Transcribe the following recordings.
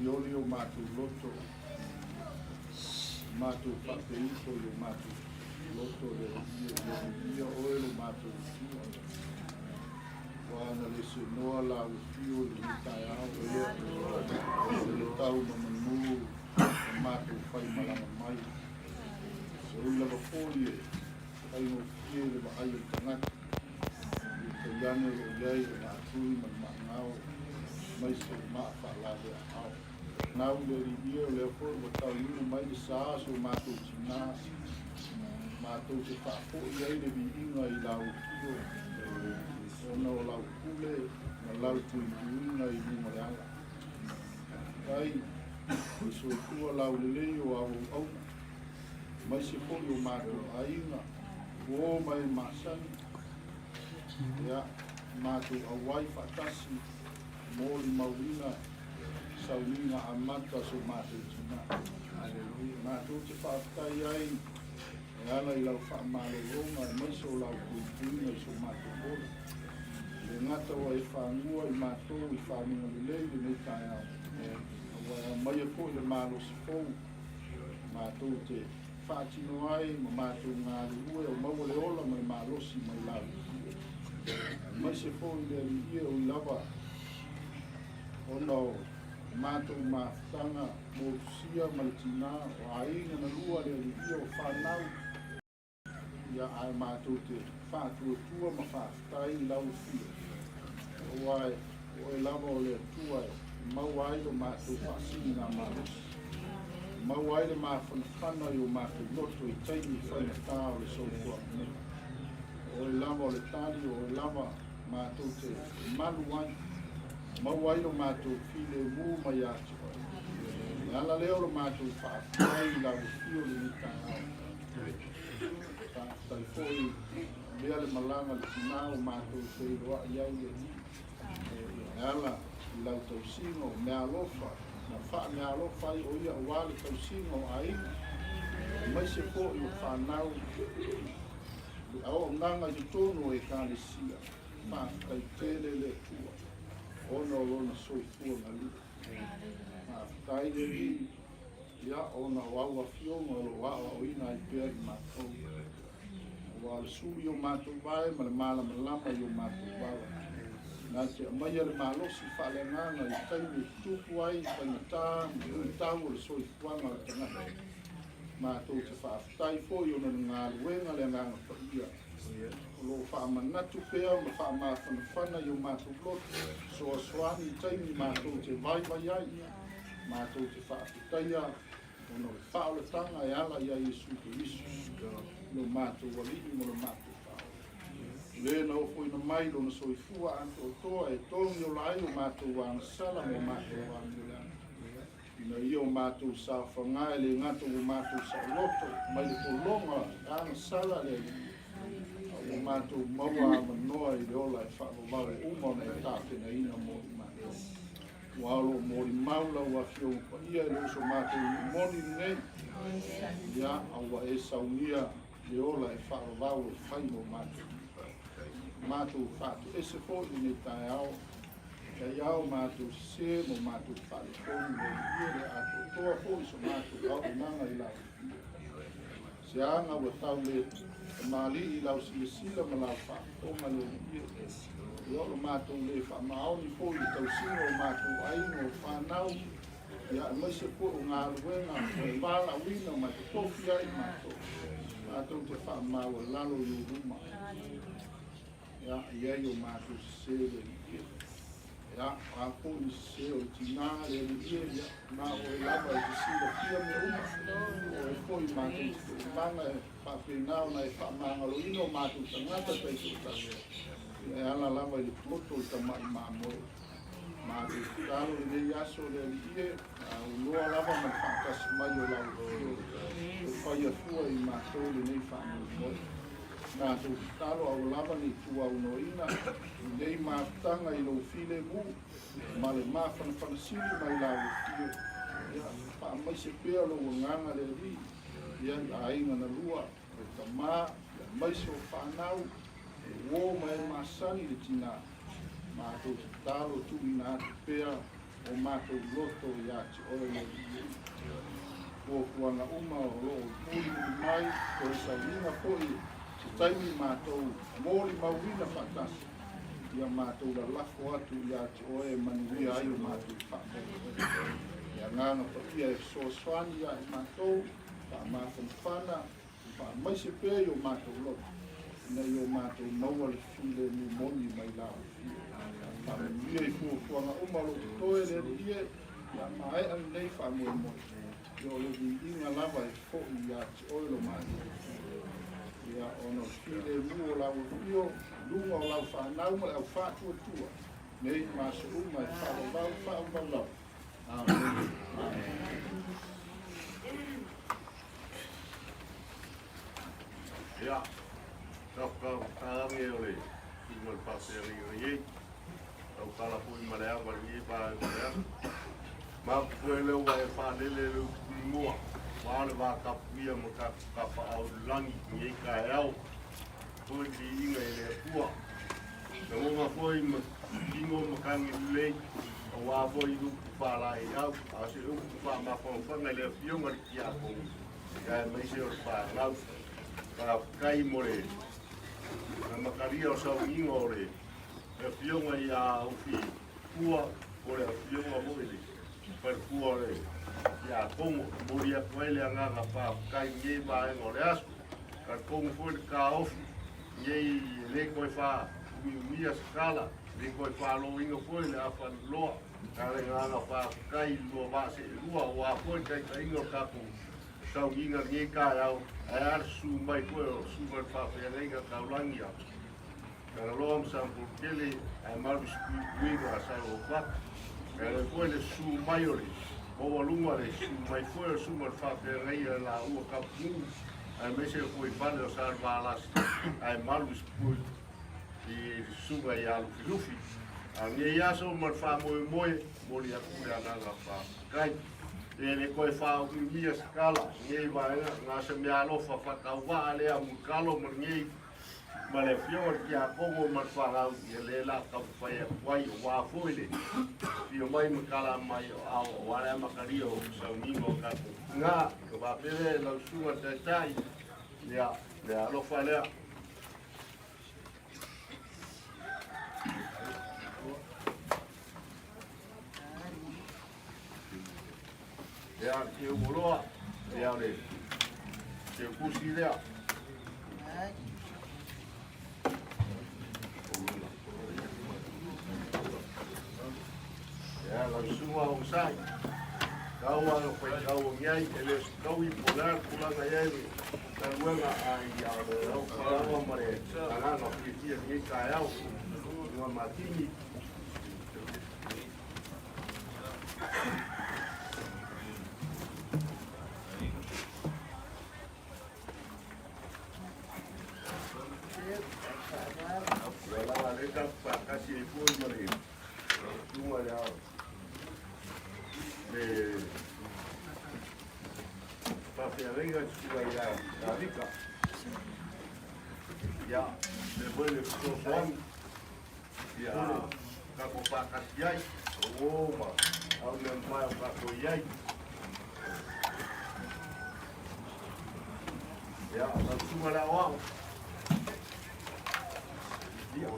Olioli o matou loto, matou faapeito i o matou loto le Alii e viia oe lo matou Atua. Ua na le senoa lau afio i lenei taeao, o le tau ma manu na matou faimalaga mai. E ui lava foi e faigofie i le vaai o le tagata, i tai ane o lo o i ai le maatui ma le maagao, aemaise o maa faalaveaao. Nau le Alii e, o lea foi ua tauina mai le sa o si o matou tinā, matou te faafoi ai le viiga i lau afio, ona o lau pule ma lau puipuiga i luga o le ala. Faafetai le soifua laulelei o au auauna, aemaise foi o matou aiga, uo ma e masani, ia, matou auai faatasi molimauina sauniga amata o so matou tinā. Matou te faafetai ai e ala i lau faamalologa aemaise o lau puipuiga i so matou ola. E le gata ua e fagua i matou i faguga lelei lenei taeao, a ua e aumaia foi le malosi fou matou te faatino ai ma matou galulue o maua le ola ma le malosi mai lau afio. Aemaise foi le Alii e ui lava ona o matou mafutaga motusia ma le tinā o aiga na lua le Alii o fanau, ia ae matou te faatuatua ma faafetai i lau afio, aua e o oe lava o le Atua e maua ai lo matou faasiligamalosi, e maua ai le mafanafana i o matou loto i taimi faigata o le soifuaga nei. O oe lava o le tali, o oe lava matou te malu ai, maua ai lo matou filemu mai ia te oe. O le ala lea o lo matou faafetai i lau afio i lenei taeao. Faafetai foi mea le malaga le tinā o matou feiloai ai le Alii. E ala i lau tausiga o meaalofa, na faameaalofa ai o ia aua le tausiga o aiga, aemaise foi o fanau le auaunaga i totonu o Ekalesia. Faafetai tele le Atua ona o lona soifua galue. Faafetai le Alii, ia ona o au afioga o lo o aoaoina ai pea i matou. Aua o le sulu i o matou vae ma le malamalama i o matou vala. Na te aumaia le malosi faaleagaga i taimi e tutupu ai faigata ma luitau o le soifuaga o le tagata. Matou te faafetai foi ona o le galuega le Agaga Paia o lo o faamanatu pea ma faamafanafana i o matou loto, fesoasoani i taimi matou te vaivai ai, matou te faafetaia ona o le faaolataga e ala ia Iesu Keriso, lo matou Alii ma lo matou Faaola. O le na ofoina mai lona soifua atoatoa e togi ola ai o matou agasala ma o matou amioleaga, ina ia o matou saofaga e le gata ua matou saoloto mai le pologa agasala le Alii, a ua matou maua avanoa i le ola e faavavau uma ona e tapenaina mo i matou. Aua o lo o molimau lau Afioga Paia i le uso matou nuu moni lenei, ia, a ua e saunia le ola e faavavau e fai mo matou. Matou faatoese foi lenei taeao, taiao matou sese mo matou faaletonu le Alii le atoatoa foi so matou auaunaga i lau afio. Se aga ua tau le tamalii i lau silasila ma lau faafofoga le Alii e. Ia o lo matou le faamaoni foi i le tausiga o matou aiga o fanau, ia aemaise foi o galuega ua e valaauina ma e totofi ai i matou, matou te faamaualalo i ou luma. Ia, i ai o matou sese le Alii e. Ia, o a foi ni sese o le tinā le Alii e, ia, na o oe lava e te silafia mea uma. O oe foi matou te toomaga e faapena ona e faamagaloina o matou tagata taitoatasi. Ia, e ala lava i le toto o le tamai mamoe. Matou tatalo lenei aso le Alii e, a aunoa lava ma le faatasi mai o lau Afio e faia fua i matou lenei faamoemoe. Matou tatalo aua lava ne i tuaunoaina lenei mafutaga i lou filemu ma le mafanafana sili mai lau Afio. Ia, faamaise pea lou agaga le Alii, ia i aiga na lua, o tama, ia aemaise o fanau, o uo ma e masani le tinā. Matou tatalo tuuina atu pea o matou loto iā te Oe le Alii e. Fuafuaga uma o lo o mulimuli mai, toe sauniga foi se taimi matou molimauina faatasi, ia matou lalafo atu iā te Oe e manuia ai o matou faamoemoe. Le Agaga Paia e fesoasoani ia i matou, faamafanafana, faamaise pea i o matou loto, ina ia o matou maua le filemu moni mai la Afio. Faamanuia i fuafuaga uma o lo o totoe le Alii e, ia maea lenei faamoemoe, ia o le viiga lava e foi ia te Oe lo matou Atua. Ia ona o le filemu o lau Afio, i luga o lau fanau ma le au faatuatua, nei ma aso uma e faavavau faavavau lava. Amene. Amene. Ia, tafataage o le susuga i le faafeagaiga nei, tautala foi ma le ava i lenei vaega o le aso. Mapu foi lea ua e faalele le upu mua, aua le vatapuia ma tatou tapaau i le lagi i lenei taeao, foi le viiga i le Atua. Lagona foi ma tino matagi lelei, aua foi upu faalaeiau, a o se upu faamafanafana i le Afioga i le Tiakono, aemaise o le fanau. Faafetai mo le amatalia o sauniga o le Afioga ia Ufi Pua, po o le Afioga foi i le Faletua o le Tiakono. E momoli atu ai le agaga faafetai i lenei vaega o le aso. Talitonu foi le taofi nei e le toe faaumiumia se tala, e le toe faaloina foi le afaniloa. A o le agaga faafetai i lua vaa seelua aua foi le taitaiga o le tatou sauniga i lenei taeao, ae a le susu mai foi o le susuga i le faafeagaiga taulagi a Talaloa ma Sampulutele ae malu i se puipuiga a Saloofata. Ae le foi le susu mai o le maualuga le susu mai foi o le susuga i le faafeagaiga i laua Tapunuu aemaise le fuaifale o Salevalasi ae malu i se i le susuga ia Lufilufi. A o lenei aso ma le faamoemoe, momoli atu le agaga faafetai. E le toe faaumiumia se tala i lenei vaega, na o se meaalofa faatauvaa lea mulitalo ma lenei ma le afioga i le Tiakono ma le fanau, ia lea la taumafai atu ai, aua foi le afio mai ma tala mai o ao, aua le amatalia o sauniga o tatou tina. Ona faapea lea lau susuga i le Taitai, ia le alofa lea. Ia, le teu moloa, ia le teu pusi lea. Ia, lau susuga o Usai, kau a fai kau o ngiai, e le kau i po lea tulaga i ai le galuega a ia o le au falaoa ma le agaga fiafia i lenei taeao. Susuga Matini. Ua laga lea tatou faatasi ai foi ma le susuga ia le faafeagaiga le susuga ia Tavita. Ia, le foi le fesoasoani ia tatou faatasi ai, o ma au mea mamae o tatou i ai. Ia, lau susuga le aoao. Ia,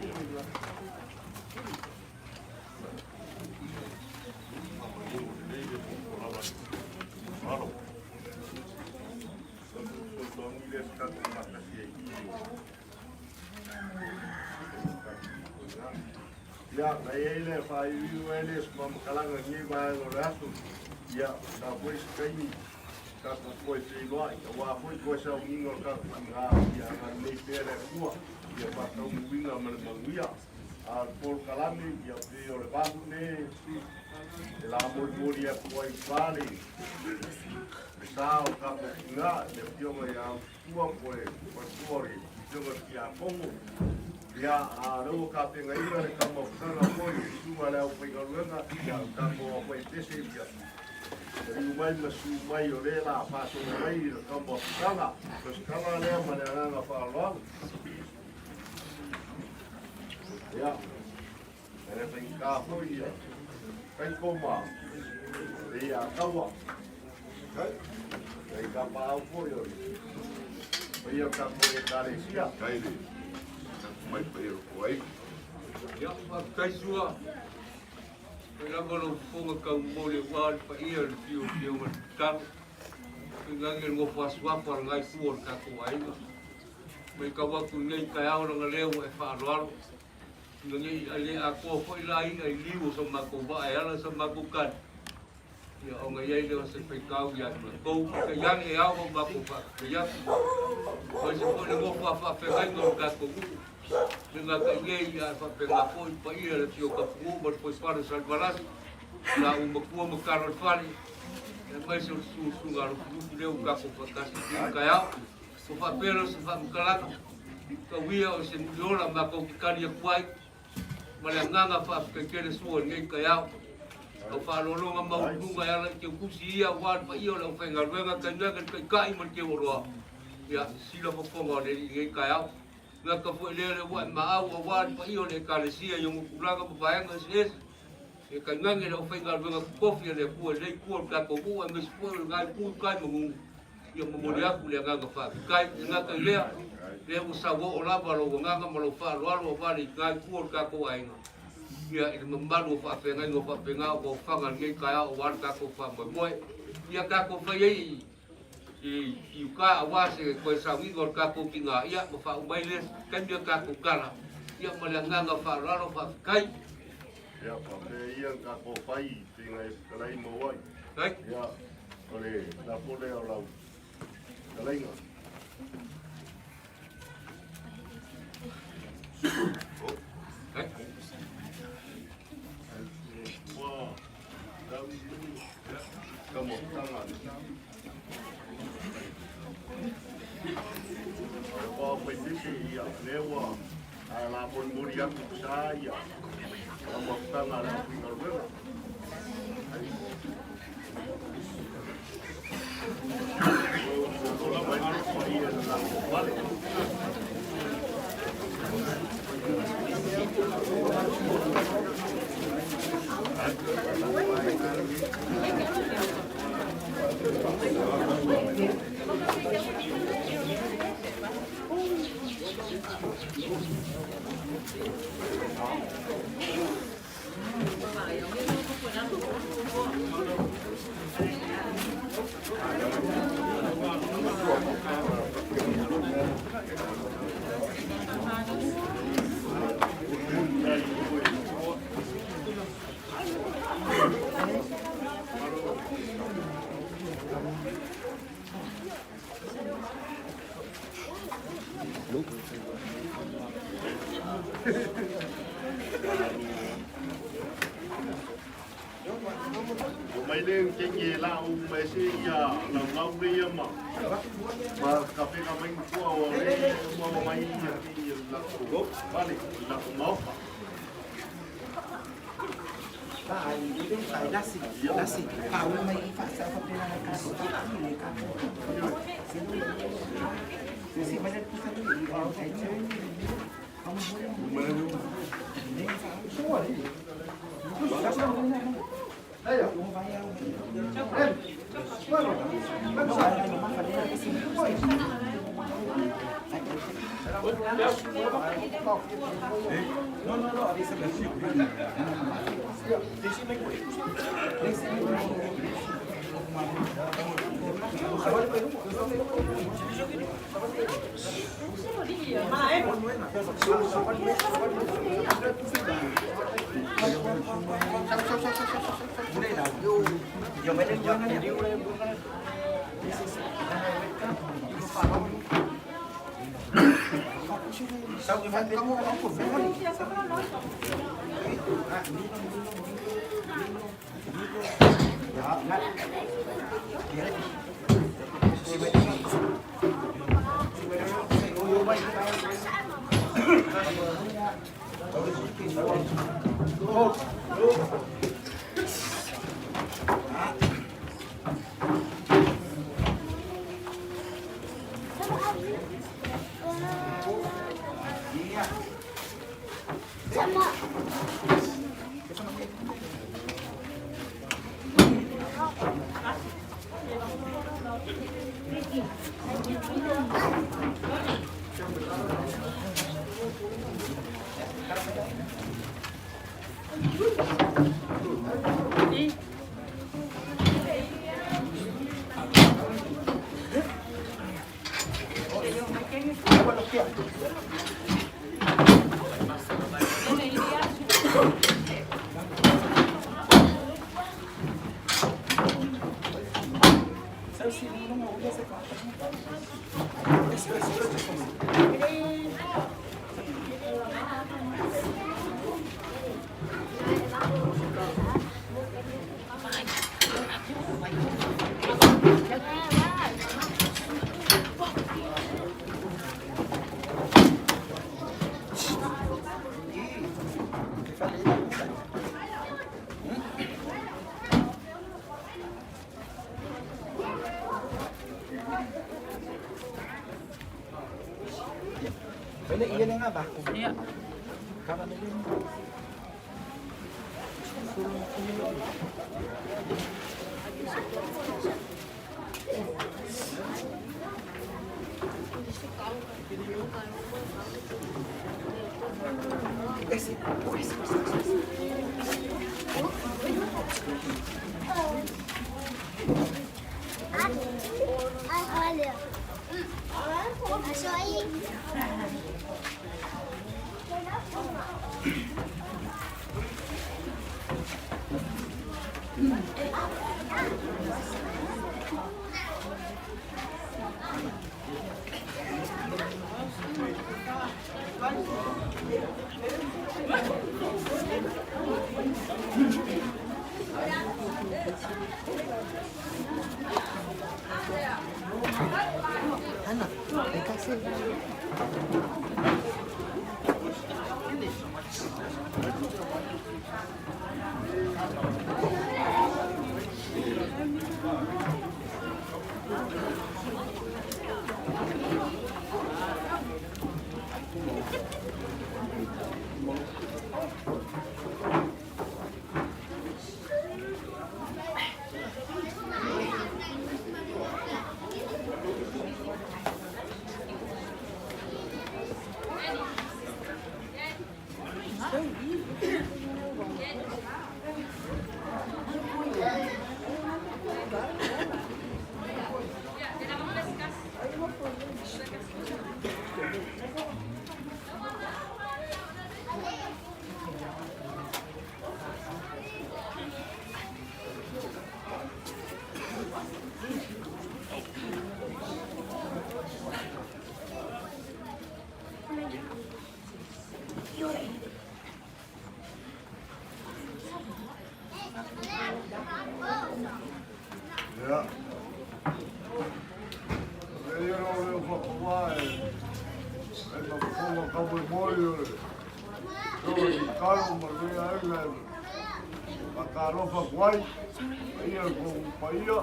Alo. Ia, na i ai le faaiuiu ai le faamatalaga i lenei vaega o le aso. Ia, sa foi se taimi tatou toe feiloai, aua foi toe sauniga o le tatou tina, ia agalelei pea le Atua, ia faataunuuina ma le manuia. A o le polokalame, ia pei o le 8 nei e lamolimoli atu ai i tua le sa o le tatou tina, le Afioga ia Ausitua po o le faletua o le Afioga i le Tiakono. Ia, a o lea ua tapenaina le taumafataga foi i le susuga i le aufaigaluega, ia, o le tatou aufaipese, ia, taliu mai ma susu mai o lea o le a faasolo mai le taumafataga. O se tala lea ma le agaga faaaloalo. Ia, e le faigata foi ia. Kaiko ma le ia kaua. Kai ka paau foi o le. Paia o tatou Ekalesia. Kai le mai paia o ai. Ia, faafetai Sua. Mai lava lau fofoga taumoli aua le paia i le afio o Afioga i le Tatalo. Tainane le nofo asuafa a lenai itu o le tatou aiga. Matau atu i lenei taeao leaga lea ua e faaaloalo. Ina ne i le atoa foi la i'a i liu o sa matou vaa e ala i sa matou tali, ia ona i ai lea o se faitau ia te matou. Peitai ane e ao ona matou faafetai atu. Aemaise foi le nofo a faafeagaiga o le tatou nuu, e le gata i nei ae faapena foi le paia i le afio o Tapunuu ma le Foifale o Salevalasi, la Umatua ma Talo le Fale, aemaise o le susuga a Lufilufi lea ua tatou faatasi i lenei taeao. Ua faapea lea o se faamatalaga, tau ia o se muliola matou te tali atu ai ma le agaga faafetai tele Sua i lenei taeao. Lau faaaloaloga maualuluga e ala i teutusi ia aua le paia o le aufaigaluega tainane le Taitai ma le Teuoloa, ia sisila fofoga o le Alii i lenei taeao. Gata foi lea le ua e maau aua le paia o le Ekalesia i ona tulaga ma vaega eseese, e tainane le aufaigaluega totofi a le Atua i lenei itu o le tatou nuu aemaise foi o lena itu i tai manu. Ia momoli atu le agaga faafetai. E gata i lea, lea ua sauoo lava lou agaga ma lou faaaloalo aua le ina itu o le tatou aiga, ia i le mamalu o faafeagaiga o faapena ua ofaga i lenei taeao aua le tatou faamoemoe. Ia tatou fai ai i uka aua se toe sauniga o le tatou tina, ia ma faauma ai le taimi o tatou tala, ia ma le agaga faaaloalo faafetai. Ia, faapea ia na tatou fai i faiga e fetalai mau ai. Ia, o le lafo lea o lau fetalaiga. Ua tau ka mafutaga. Ua fai pese ia, lea ua a la molimoli atu sa ia ka mafutaga a le aufaigaluega. O mai le kengi e la u mai se ia lau lau le ia ma ma ka peka mai kua o le ua mai ia ki la ko vale la ko maofa. Ia. E ia o leo whakawā e e ma whakawā kawe moi o le o i karo ma lea e le whakalofa kuai ia ko paia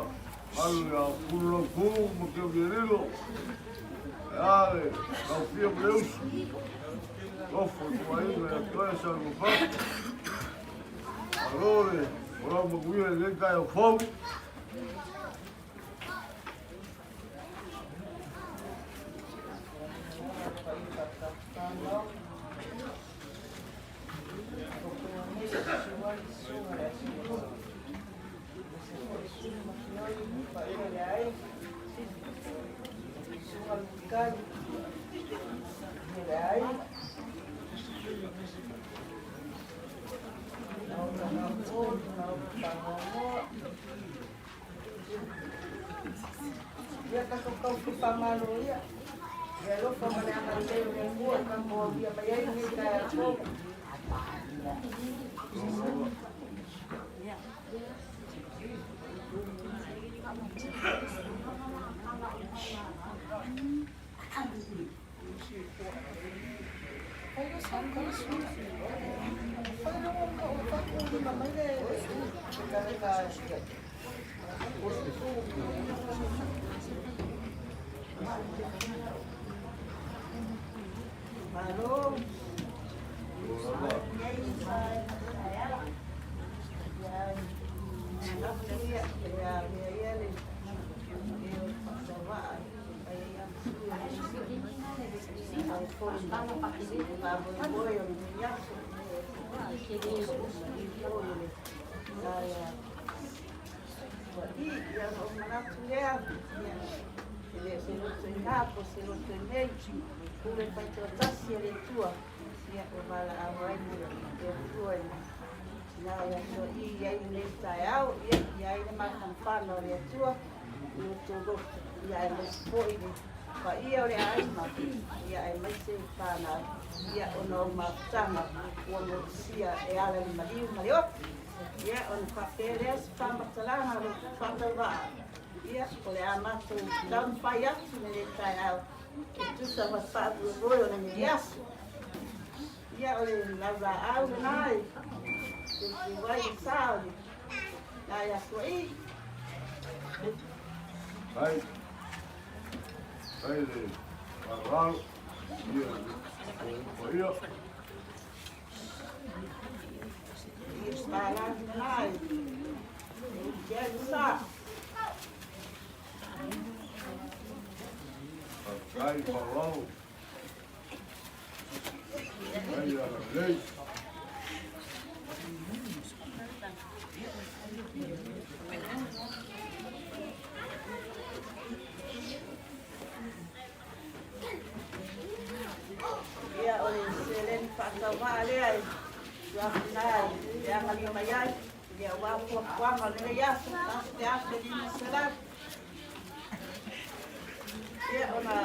alu ia pulu ku ma ke virilo e ale kau fia bleus lofo tuai le toe sa mo fa Alore, ora mo guia le kai o fou. foi le faamoemoe o lenei aso. Foi o le aia ia ona ou manatu lea, ia, e le o se loto iina po o se loto inei, pule faitoatasi a le Atua, ia, ua valaau ai le Atua i le tina o le Atua i ai lenei taeao, ia, i ai le mafanafana o le Atua i outou loto, ia, aemaise foi le paia o le aiga, ia, aemaise fanau, ia, ona o mafutaga ua motusia e ala i le maliu ma le oti. Ia, ona faapea lea se faamatalaga a le faatauvaa, ia, o le a matou taumafai atu lenei taeao e tusa ma le faamoemoe o lenei aso. Ia, o le laulaau lena e teuteu ai le sa o le Lae Asua'i. Ai, ai le faaaloalo, ia le paia. Faafetai faaaloalo. Ai ala lelei. Ia, o le seleni faatauvaa lea e tuafina e agalima mai ai, ia, aua fuafuaga o lenei aso, 1500. Ia, ona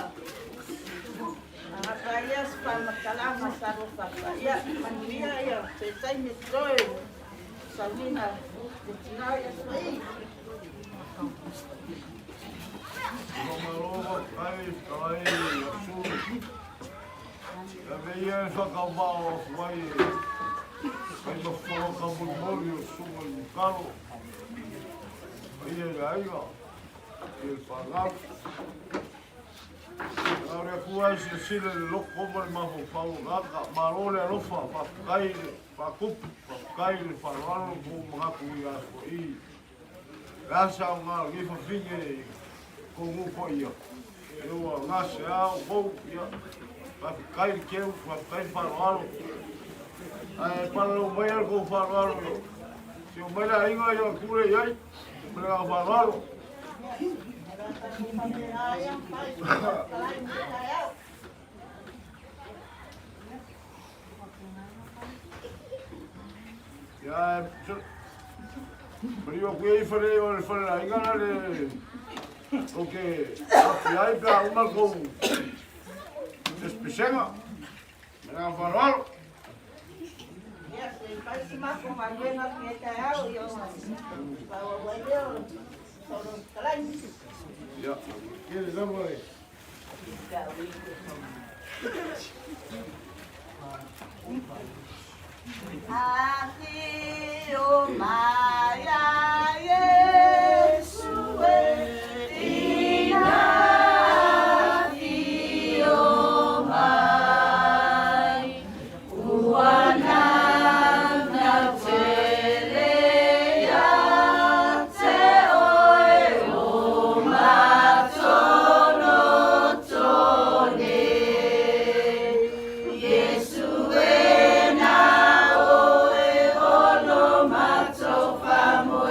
agata ai lea se faamatalaga sa lofata. Ia, manuia, ia, se taimi toe sauniga le tina i aso i. Faamalo faafetai fetalai Asu. Ave ia e whakawao atu ai e kai mafofoga kamolimoli o susuga i Mutalo. Paia i le aiga, i le whanau. Na o le Atua e silasila i le loko ma le mafaufau o tagata. Malo le alofa, faafetai le faatupu, faafetai le faaaloalo ma kou manatu i aso i. Le a se aoga o lenei fafine i kou nuu paia, e ua gasea outou, ia, faafetai le keu, faafetai le faaaloalo. Ae palalau mai le tou faaaloalo, se o mai le aiga ia tu lea i ai, ma le agaga faaaloalo. Ia, Maliu aku ia i fale o le fale aiga na le o ke api ai pe a uma kou espesega. Me nga whaloalo. Ia, se fai se matou galuega lenei taeao, ia ona faaauau ai lea o le fetalai. Ia, tele lava e. Afio mai a Iesu e ina afio mai ua naunau tele ia te oe o matonoto nei Iesu e na oe ono matou faamoemoe.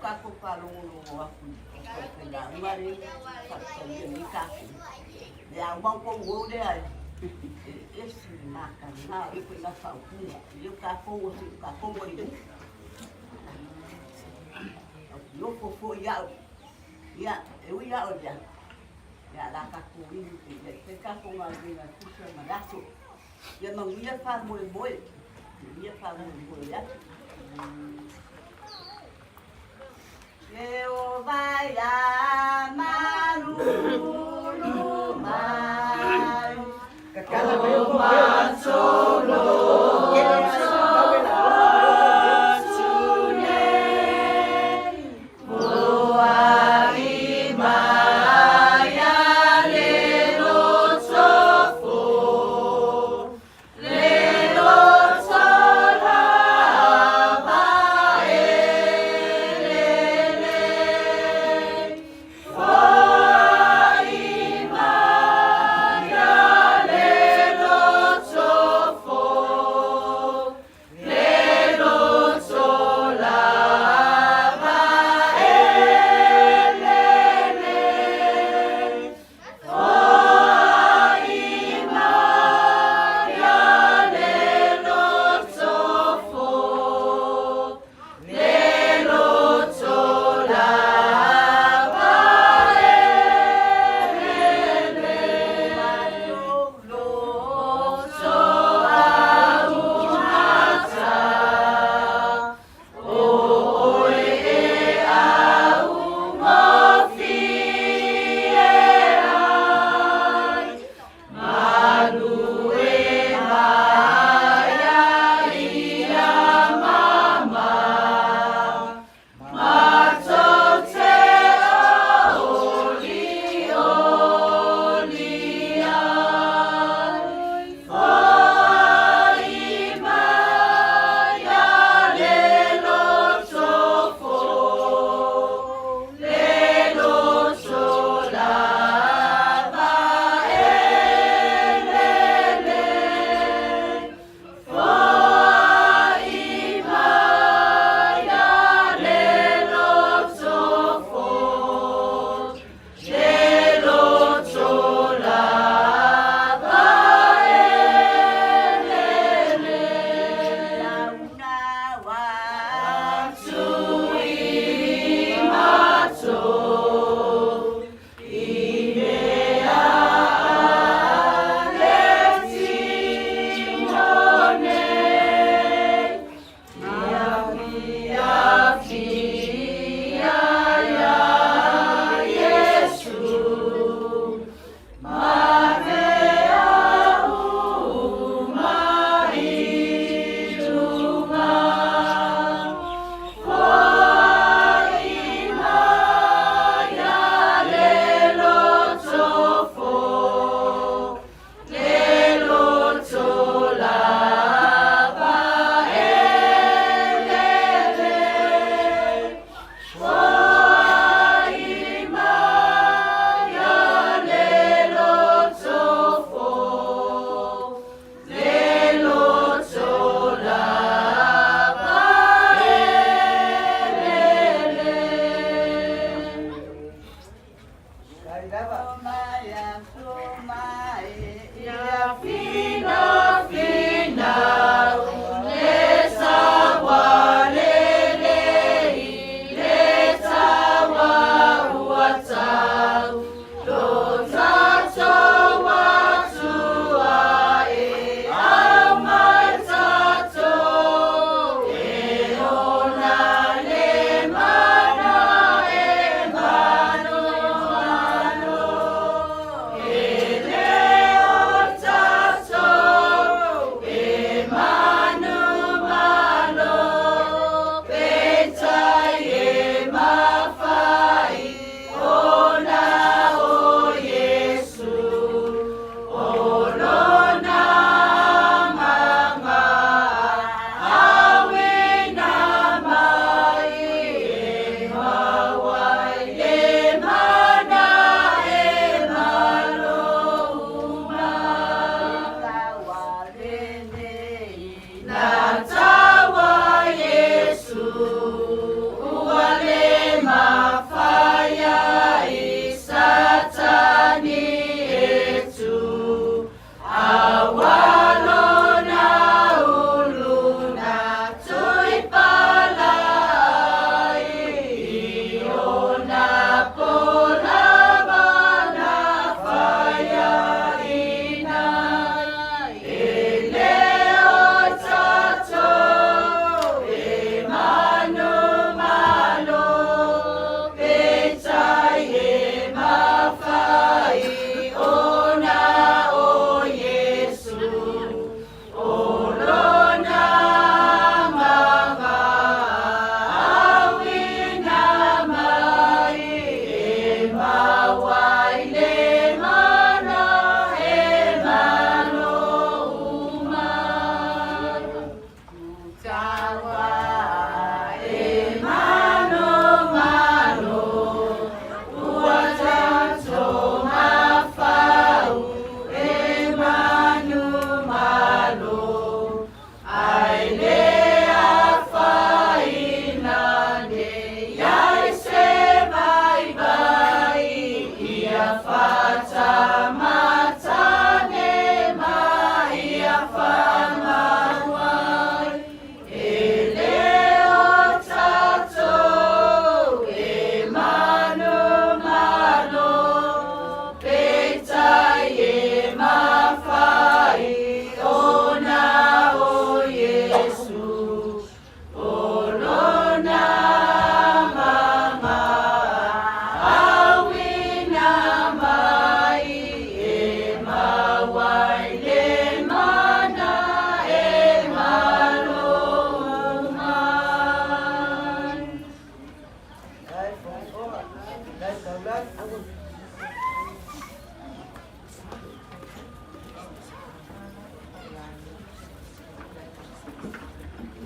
kākou faalogologo atu i le lauga lea e faafetaia nei tatou. Le aumau tou o lea e ese le mataga o ia ituaiga faaupuga. E le o tatou o se o tatou ua le nuu. Ou te nofo foi au, ia, e ui lava o lea, ia o le a tatou inu pea e fai tatou galuega e tusa ma le aso. Ia manuia le faamoemoe, manuia le faamoemoe o le aso. Jehovah ia malulu mai. Tatala mai o matou.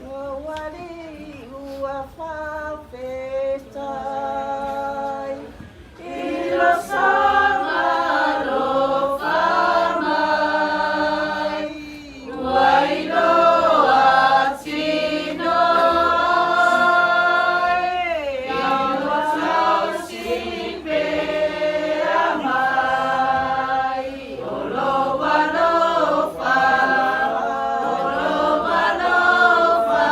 Lou Alii ua faafetai i lo soga alofa mai, ua iloa tino ai, ua tausi pea mai, o lou alofa, o lou alofa,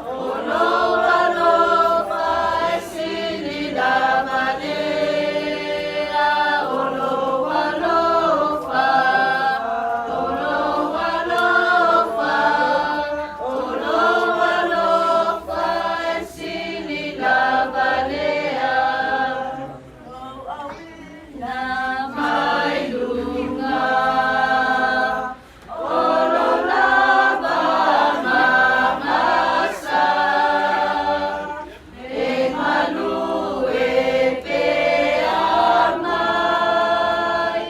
o lou alofa e sili lava lea, o lou alofa, o lou alofa, o lou alofa e sili lava lea. Lou auina mai luga o lou lava magasa, e galue pea mai,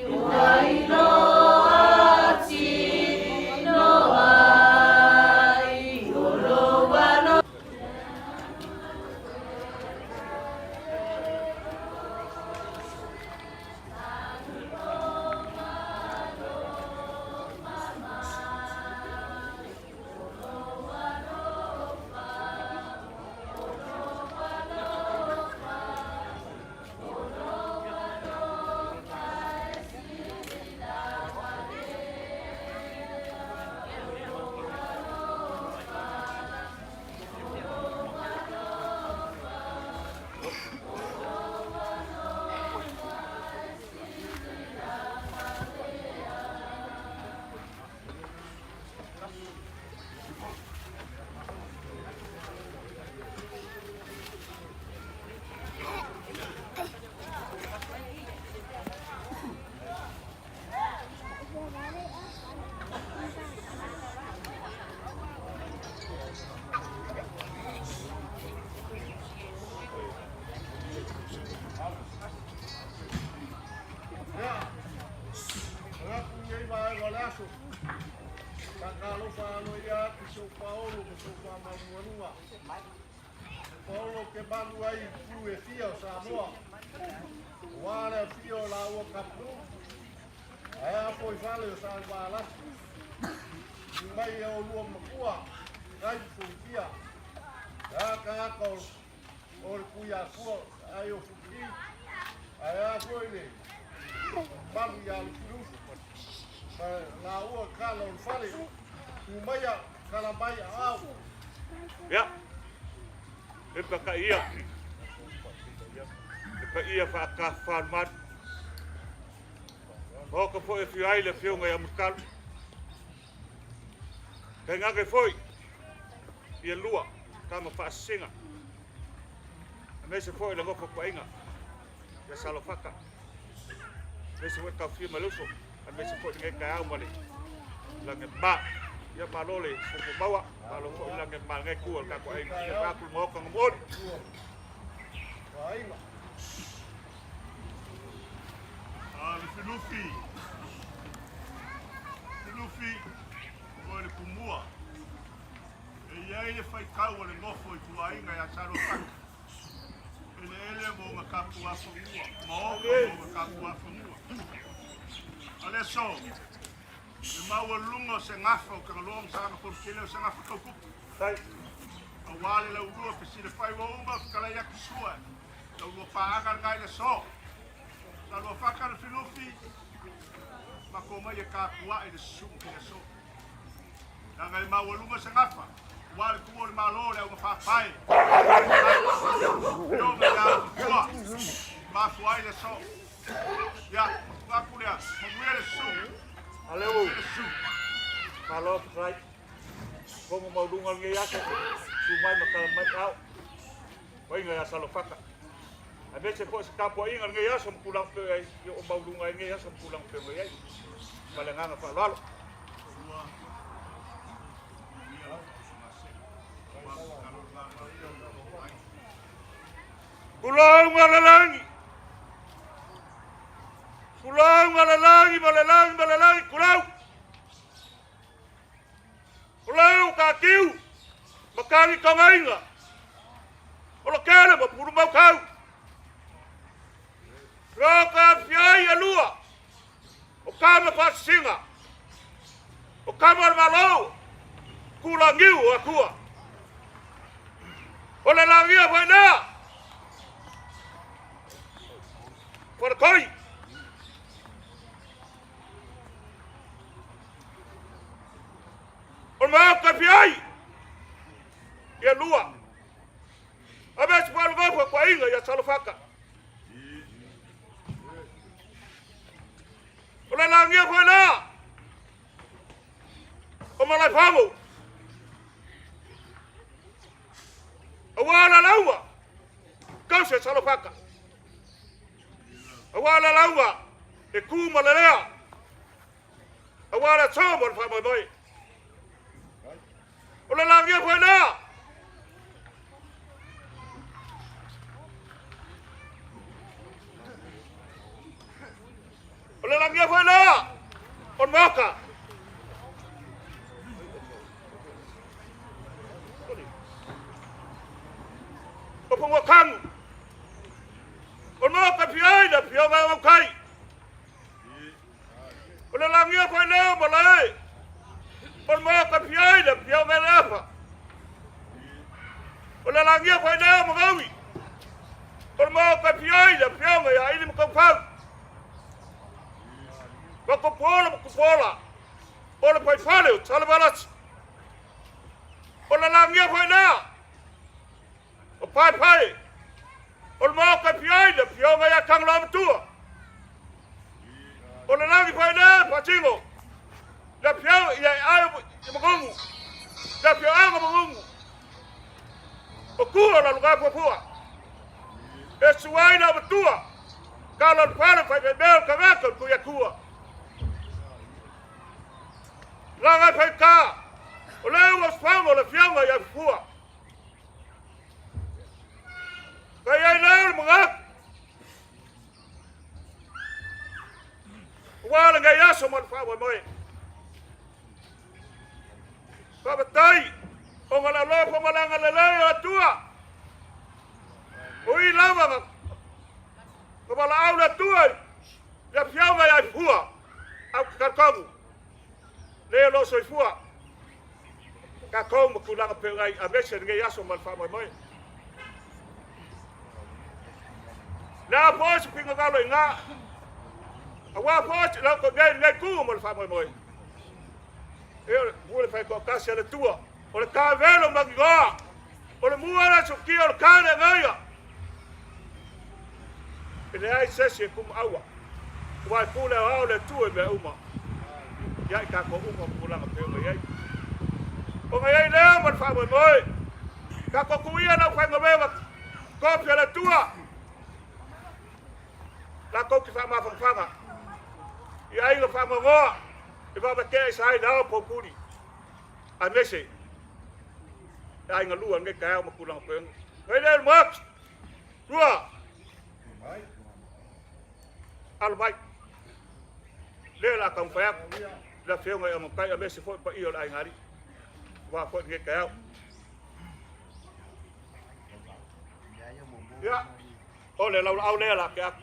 ua iloa tino ai, o lou alofa. Ia, manatu i lenei vaega o le aso, faatalofa aloaia atu i si ou paolo ma si ou faamanuanuga. O paolo ou te malu ai i itu e fia o Samoa, aua le afio o laua Tapunuu, ae a foi fale o Salevalasi. Liliu mai e oulua matua, tai ma Fuitia, e a tagata o le Tuiatua, ai o Futi, ae a foi le mamalu ia Lufilufi ma laua Tala o le Fale, tu maia, tala mai aao. Ia, e pakai ia, le paia faatafafalumalu. Maota foi e afio ai le Afioga ia Mulitalu. Tainane foi ia lua tama faasesega, aemaise foi le nofo paaiga ia Salofata, aemaise foi le taofia ma le uso, aemaise foi lenei taeao ma le lagema. Ia malo le soifua maua, malo foi le lagema i lenei itu o le tatou aiga. Ia vaeatu le Maota na mooli. A Lufilufi, Lufilufi, o le Tumua. E i ai le faitau a le nofo ituaiga ia Salofata, eleele ma ona tapuafanua, maota ma ona tapuafanua. A le aso, le maualuga o se gafa o Tagaloa ma Sagaga Fonotele o se gafa tau tupu. Aua le laulua fesilafai ua uma fetalai atu sua, laulua paaga lena i le aso. Salofata Lufilufi, matou omai e tapuai le susuga i le aso. Leaga e maualuga se gafa, aua le tuua o le Malo, le augafaapae, Afioga ia Tupua, mafua ai le aso. Ia, matua atu lea, manuia le susuga. Aleu, Manuia le susuga. Malo fetalai. Fono maualuga lenei aso, susu mai ma tala mai ao. Vaiga ia Salofata. Aemaise foi se tapuaiga i lenei aso ma tulaga pei ai, i oo maualuga ai lenei aso ma tulaga pei ona i ai. Ma le agaga faaaloalo. Tulou ma le lagi. Tulou ma le lagi ma le lagi ma le lagi. Tulou. Tulou ka kiu. Makagi kangaiga. O lo kele ma puru mau kau. Lo ka fiai a lua. O kama pasisinga. O kama o le malo. Kula ngiu o akua. O le lagia foi lea. Farakoi. O le maoka fiai. Ia lua. A me se palu gafa kwa inga ia salofaka. O le lagia foi lea. O Malaefago. Aua la lauga. Kau se salofaka. Aua la lauga. E ku ma le lea. Aua la tso mo le faamoemoe. O le lagia foi lea. O le lagia foi lea. O le maoka. O Pongokanu. O maoka fiai le fioga o kai. O le lagia foi lea ma lae. O le maoka fiai le fioga le afa. O le lagia foi lea ma gaui. O le maoka fiai le fioga ia ili makaufau. Makopola makopola. O le paifale o Talavalasi. O le lagia foi lea. O paepae. O le maoka fiai le fioga ia kangaloa matua. O le lagi foi lea patino. Le fio ia ai i magongu. Le fio anga magongu. O kua la luga puapua. E suai la matua. Ka la pale fai fai mea o kangaka ku ia kua. Laga fai ka. O le ua sfango le fionga ia fua. Ka iai leo le magaku. Ua le ngai aso ma le faamoemoe. Faafetai ona le alofa ma le agalelei o le Atua. O i lava na valaau le Atua i le afioga ia Ifua au ke kalekamu. Le o lo soifua. Kakou ma tulaga pe ai a mese lenei aso ma le faamoemoe. Le a foi se finagalo i ngā. Aua foi se lau ko nei lenei ku ma le faamoemoe. E o le pule whai ko kasi a le tua. O le kawelo mangigoa. O le mua la sokia o le kane ngaia. E le ai sesi e kumu aua. Ua e pule o ao le tua e mea uma. Ia i kako uma pulanga pe unga iai. O ngai ai lea ma le faamoemoe. Kako kuia lau whainga kopi a le tua. La kou ki whaamawhangawhanga. I aiga whaangangoa. E whaamatea i sa ai nao pōpuri. A mese. E aiga lua nge ka ao makulanga pe unga. Ngai lea le Rua. Alo mai. Lea la ka mawhai aku. La whionga i amakai a mese foi pa i o le aiga ari. Wā foi nge ka ao. Ia. O le lau au lea la ke aku.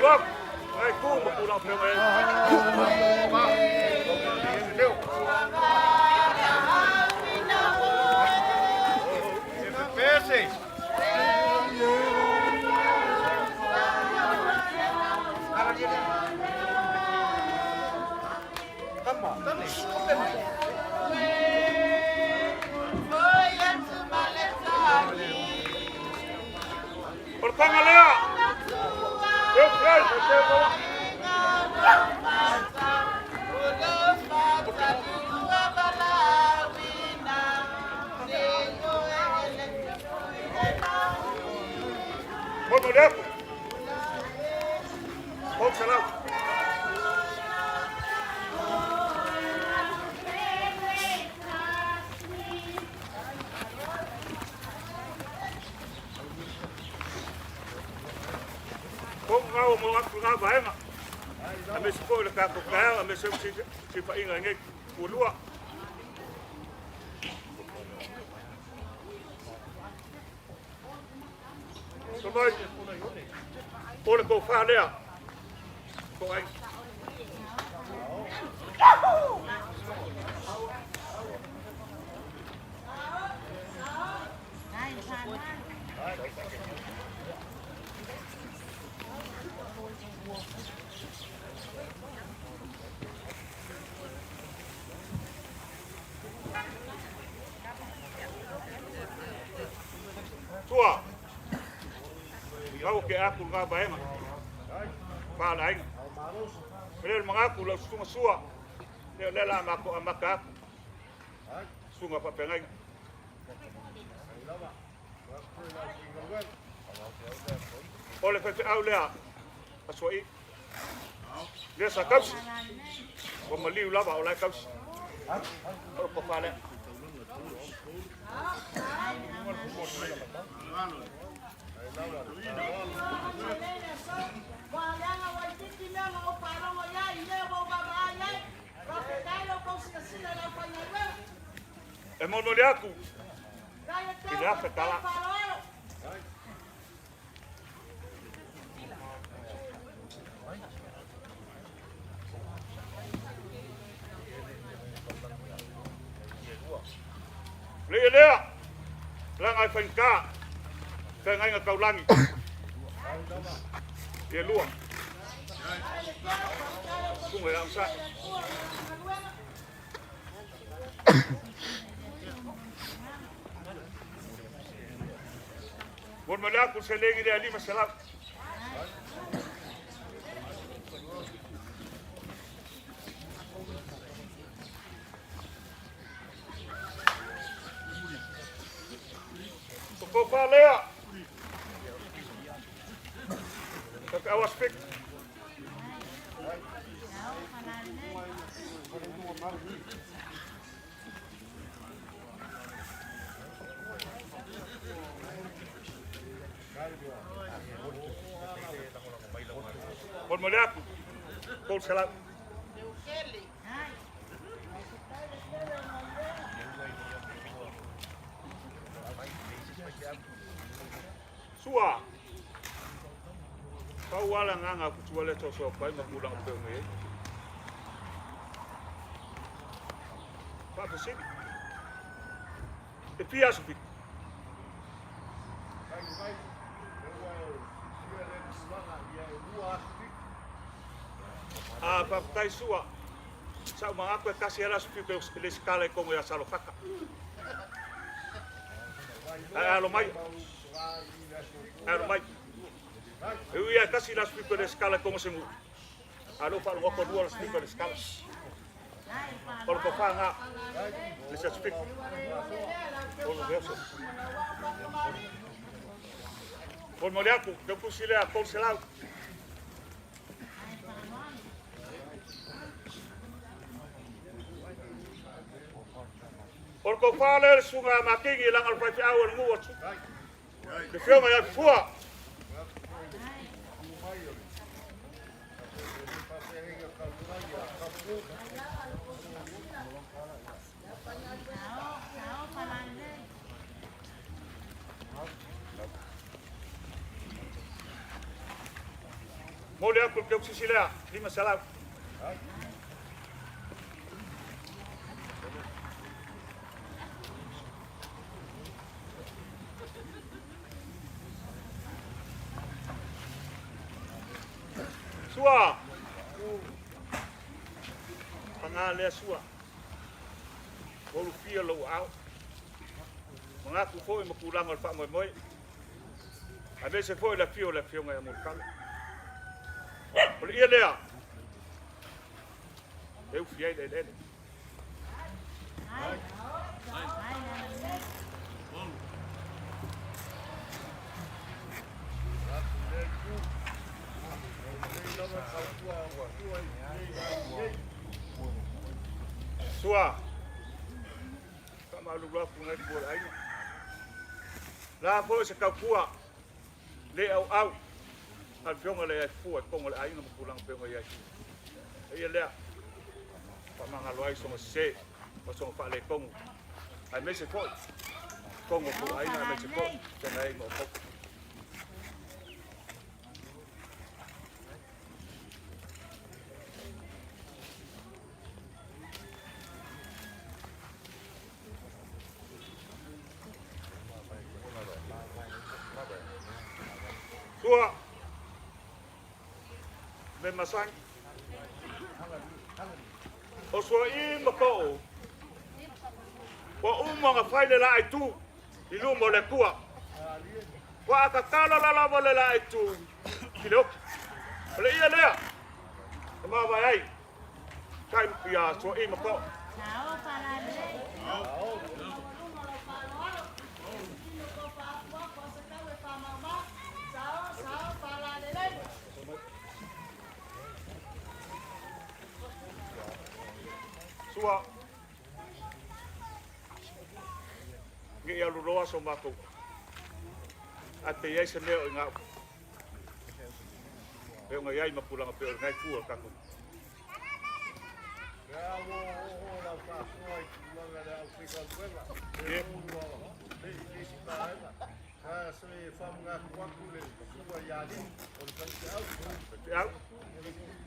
Atu aku, ngai tu ma tulaga pea mai ai. O le paga lea, e ufi ai, e te Mo mo le aku. Mo salau. Ko ngā o mo aku ngā vaega. A me se foi le tatou taeao, a me se se faaiga i nei pualua. Tomai, o le tofa lea, ko ai. Tua, lau ke aku ngā vaega, wha le aiga. Pele le magaku lau susunga sua, lea lea la mako amaka aku, susunga whapengaiga. O le faifeau lea a Suai. Lea sa kausi. Ua maliu lava o la e kausi. O le kofa lea. E molimoli atu i le $1,000. Le lea, laga e faigata, feagaiga taulagi. Ia lua. Sunga ia amsa. Mo le aku se lengi le alima se lau. O kofa lea. Ka awa spik. Mo le aku. Kol se lau. Sua. Pau ala nganga kutua le toso pai ma kula pe me. Pa pa E pia su pik. A pa tai sua. Sa uma aku e kasi ala su pik le skala e kongo ya salo faka. Alo mai. Alo mai. E ui e kasi la su pik le skala e kongo se mu. Alo fa lo ko lua la su pik le skala. O le kofa ngā. Le sa su pik. O le verso. O le mole aku, te kusi lea, kol se lau. O le kofa lea le sunga makingi langa le whaiwhi au le ngu atu. Le whionga ia fua. Momoli atu i le keokusisi lea, 500. Sua! Paga lea Sua. Ua ulufia lou aao. Manatu foi ma tulaga o le faamoemoe. Aemaise foi le afio o le Afioga ia Mulitalo. O le ia lea e ufi ai le eleele. Sua. Faamalulu atu nai tua o le aiga. La foi se tautua le auau a le afioga le fua i totonu o le aiga ma tulaga pei ona i ai. E ia lea, faamagalo ai sona sese ma sona faaletonu, aemaise foi totonu o tou aiga, aemaise foi feagai ai ma outou. Tua me masani. O sua i ma koo. Ua uma ona fai le laai tu i luma o le Atua. Ua akatala la lava le laai tu i le oki. O le ia lea e mavae ai kai ia sua i ma koo. Sua. Ne i alu loa so matou. Ae pe i ai se mea o i gauta. Pe ona i ai ma tulaga pei o lenai itu o le tatou.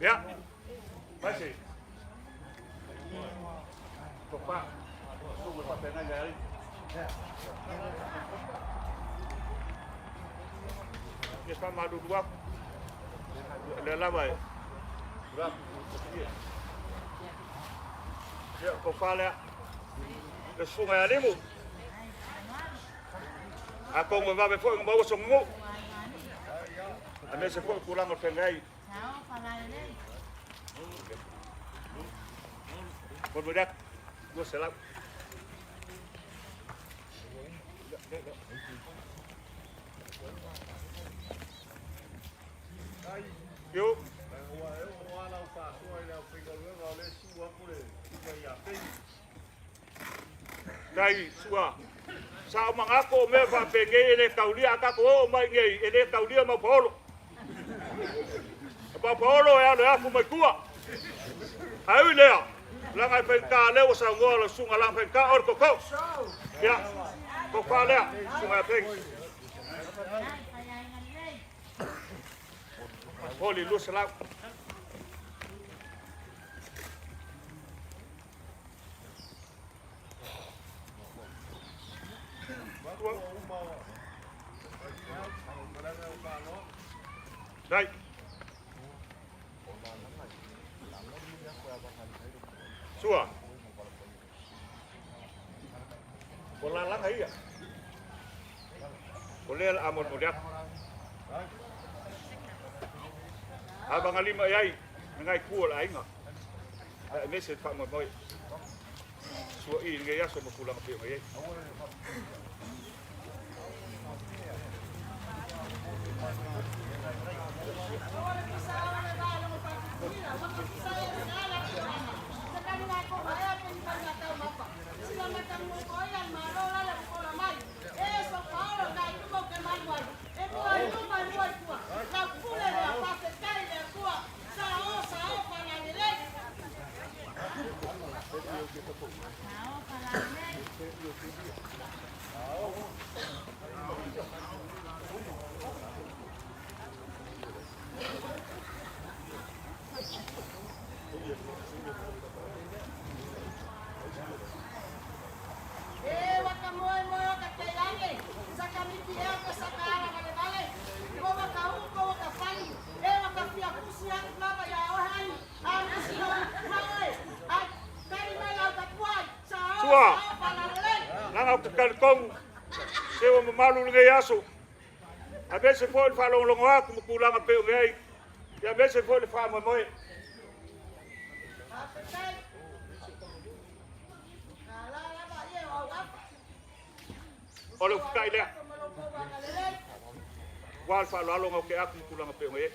Ia. Mai se. Tofa. Suga faapena ia ai. Ia faamalulu atu. O lea lava e. Ia, tofa lea. Le susuga ia Limu. Atonu e vave foi ona maua se nuu. Aemaise foi o tulaga o le feagai. Molimoli atu, 200. Yo. Tai sua. Sa o mangako o mea faapenei e le taulia a tatou oo mai nei e le taulia mau paolo. A mau paolo e alo e afu mai tua. Ae ui lea, leaga e faigata lea ua saunoa lau susuga leaga faigata o le toto. Ia, tofa lea, susuga ia Peggy. Holi 200. Dai. Sua. O lalaga ia. O lea la a molimoli atu. Avagalima i ai lenai itu o le aiga. Aemaise le faamoemoe. Sua'i i lenei aso ma tulaga pei ona i ai. Sua, leaga ou te talitonu se ua mamalu lenei aso, aemaise foi le faalogologo atu ma tulaga pei ona i ai, aemaise foi le faamoemoe. O le ufutai lea. Ua le faaaloalo na o te atu ma tulaga pei ona i ai.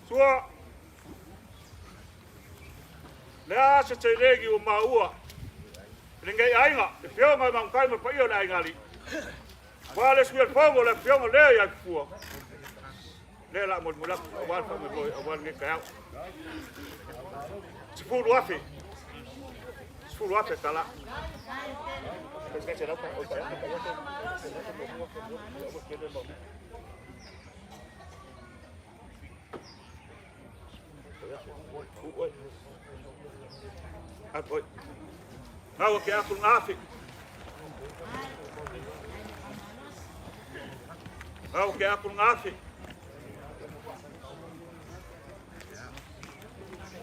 Sua, le a se seleni ua maua i lenei aiga, le Afioga i Manutai ma le paia o le aiga alii. Ua le sui o le fono le Afioga lea ia Fua. Lea la molimoli atu aua le faamoemoe aua lenei taeao. 10,000. 10,000 tala. Ngau ke aku ngafi. Ngau ke aku ngafi.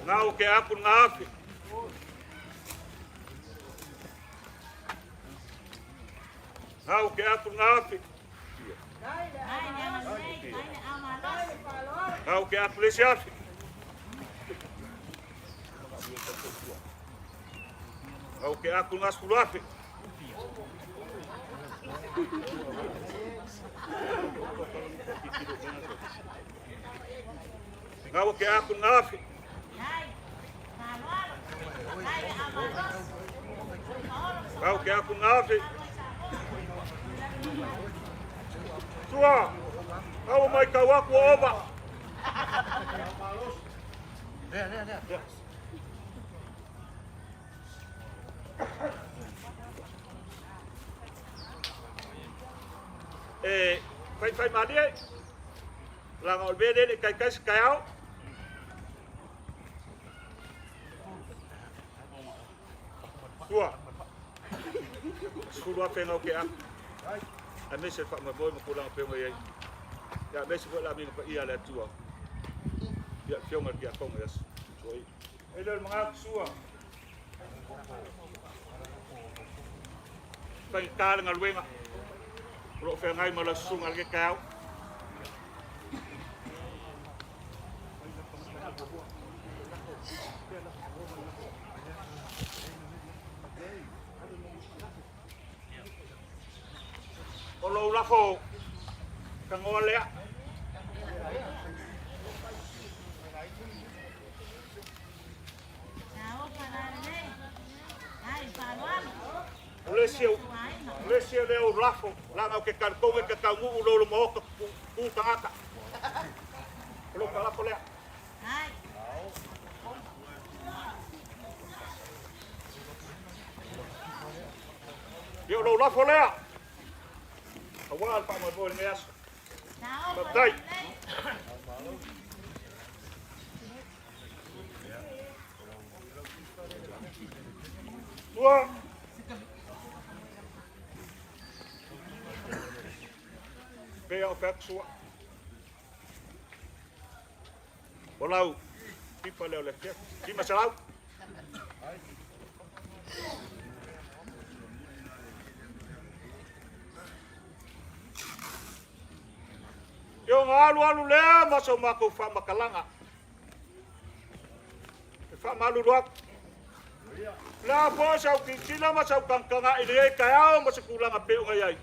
Ngau ke aku ngafi. Ngau ke aku ngafi. Ngau ke aku le isi afi. Ngau ke aku nga 10,000. Ngau ke aku nga afi. Ngau ke aku nga afi. Sua, ngau mai kau aku ova. E fai fai malie, laga o le mea lea e le i taitai se taeao. Sua, 10,000 ngau ke aku. Aemaise le faamoemoe ma tulaga pei ona i ai. Ia aemaise foi le amiga paia a le Atua. Ia Afioga i le Tiakono i aso Sua'i. E le o le manatu sua. Faigata le galuega o lo o feagai ma lau susuga i lenei taeao. O lou lafo tagoa lea. O le isi o le isi lea o lafo, leaga ou te talitonu e te taunuu i lou maota tu tagata. O lou talafo lea. Ia o lou lafo lea. Aua le faamoemoe i lenei aso. Faafetai. Tua. Pea o fea sua. O lau pipa lea o le afiafi. 500. Ia ona alu alu lea ma so matou faamatalaga. E faamalulu atu. O le a foi sau tilotilo ma sau tagatagai i lenei taeao ma se tulaga pei ona i ai.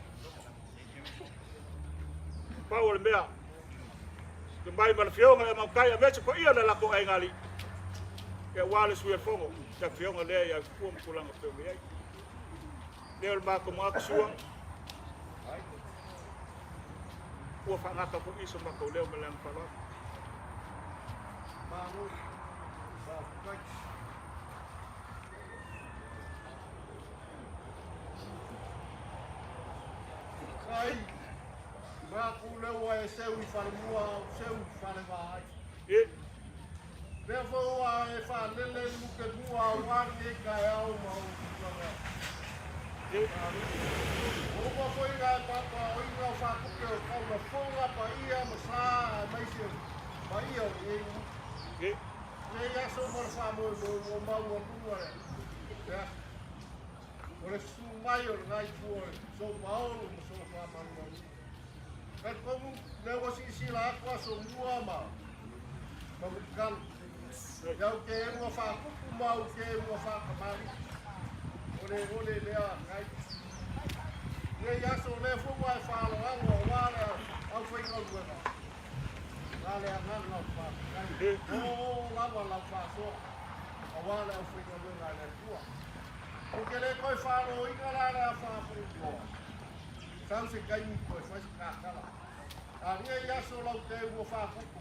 Pau o le mea, te mai ma le Afioga ia Manutai aemaise paia o le latou aiga alii. Ia aua le sui o le fono, le Afioga lea ia Fua ma tulaga pei ona i ai. Lea o le matou manatu sua, ua faagata foi i so matou leo ma le agaga faaaloalo. Malo, faafetai. Kai, Ngaku lea ua e seu i falemua a ou seu i falevaai. Lea foi ua e faalele i Lukemua aua lenei taeao ma ou tulaga. Ua uma foi ona e paopaoina o faatupe o taulafoga paia ma sa aemaise paia o lenei nuu. Lenei aso ma le faamoemoe ua maualuga le aso. O le susu mai o lena itu o le Sopaolo ma sona faamalumaluga. Talitonu lea ua silasila atu aso mua ma Mulitalo i au teuga faatupu ma au teuga faatamalii. O le ole lea nai. Nei aso lea foi ua e faaaloalo aua le aufaigaluega. Na le agaga o le faafetai. O lava lau faasoa aua le aufaigaluega a le Atua. Ou te le toe faaloina la le afa afuiloa. Sau se taimi toe fai se tatala. A lenei aso lau teu ua faaputu,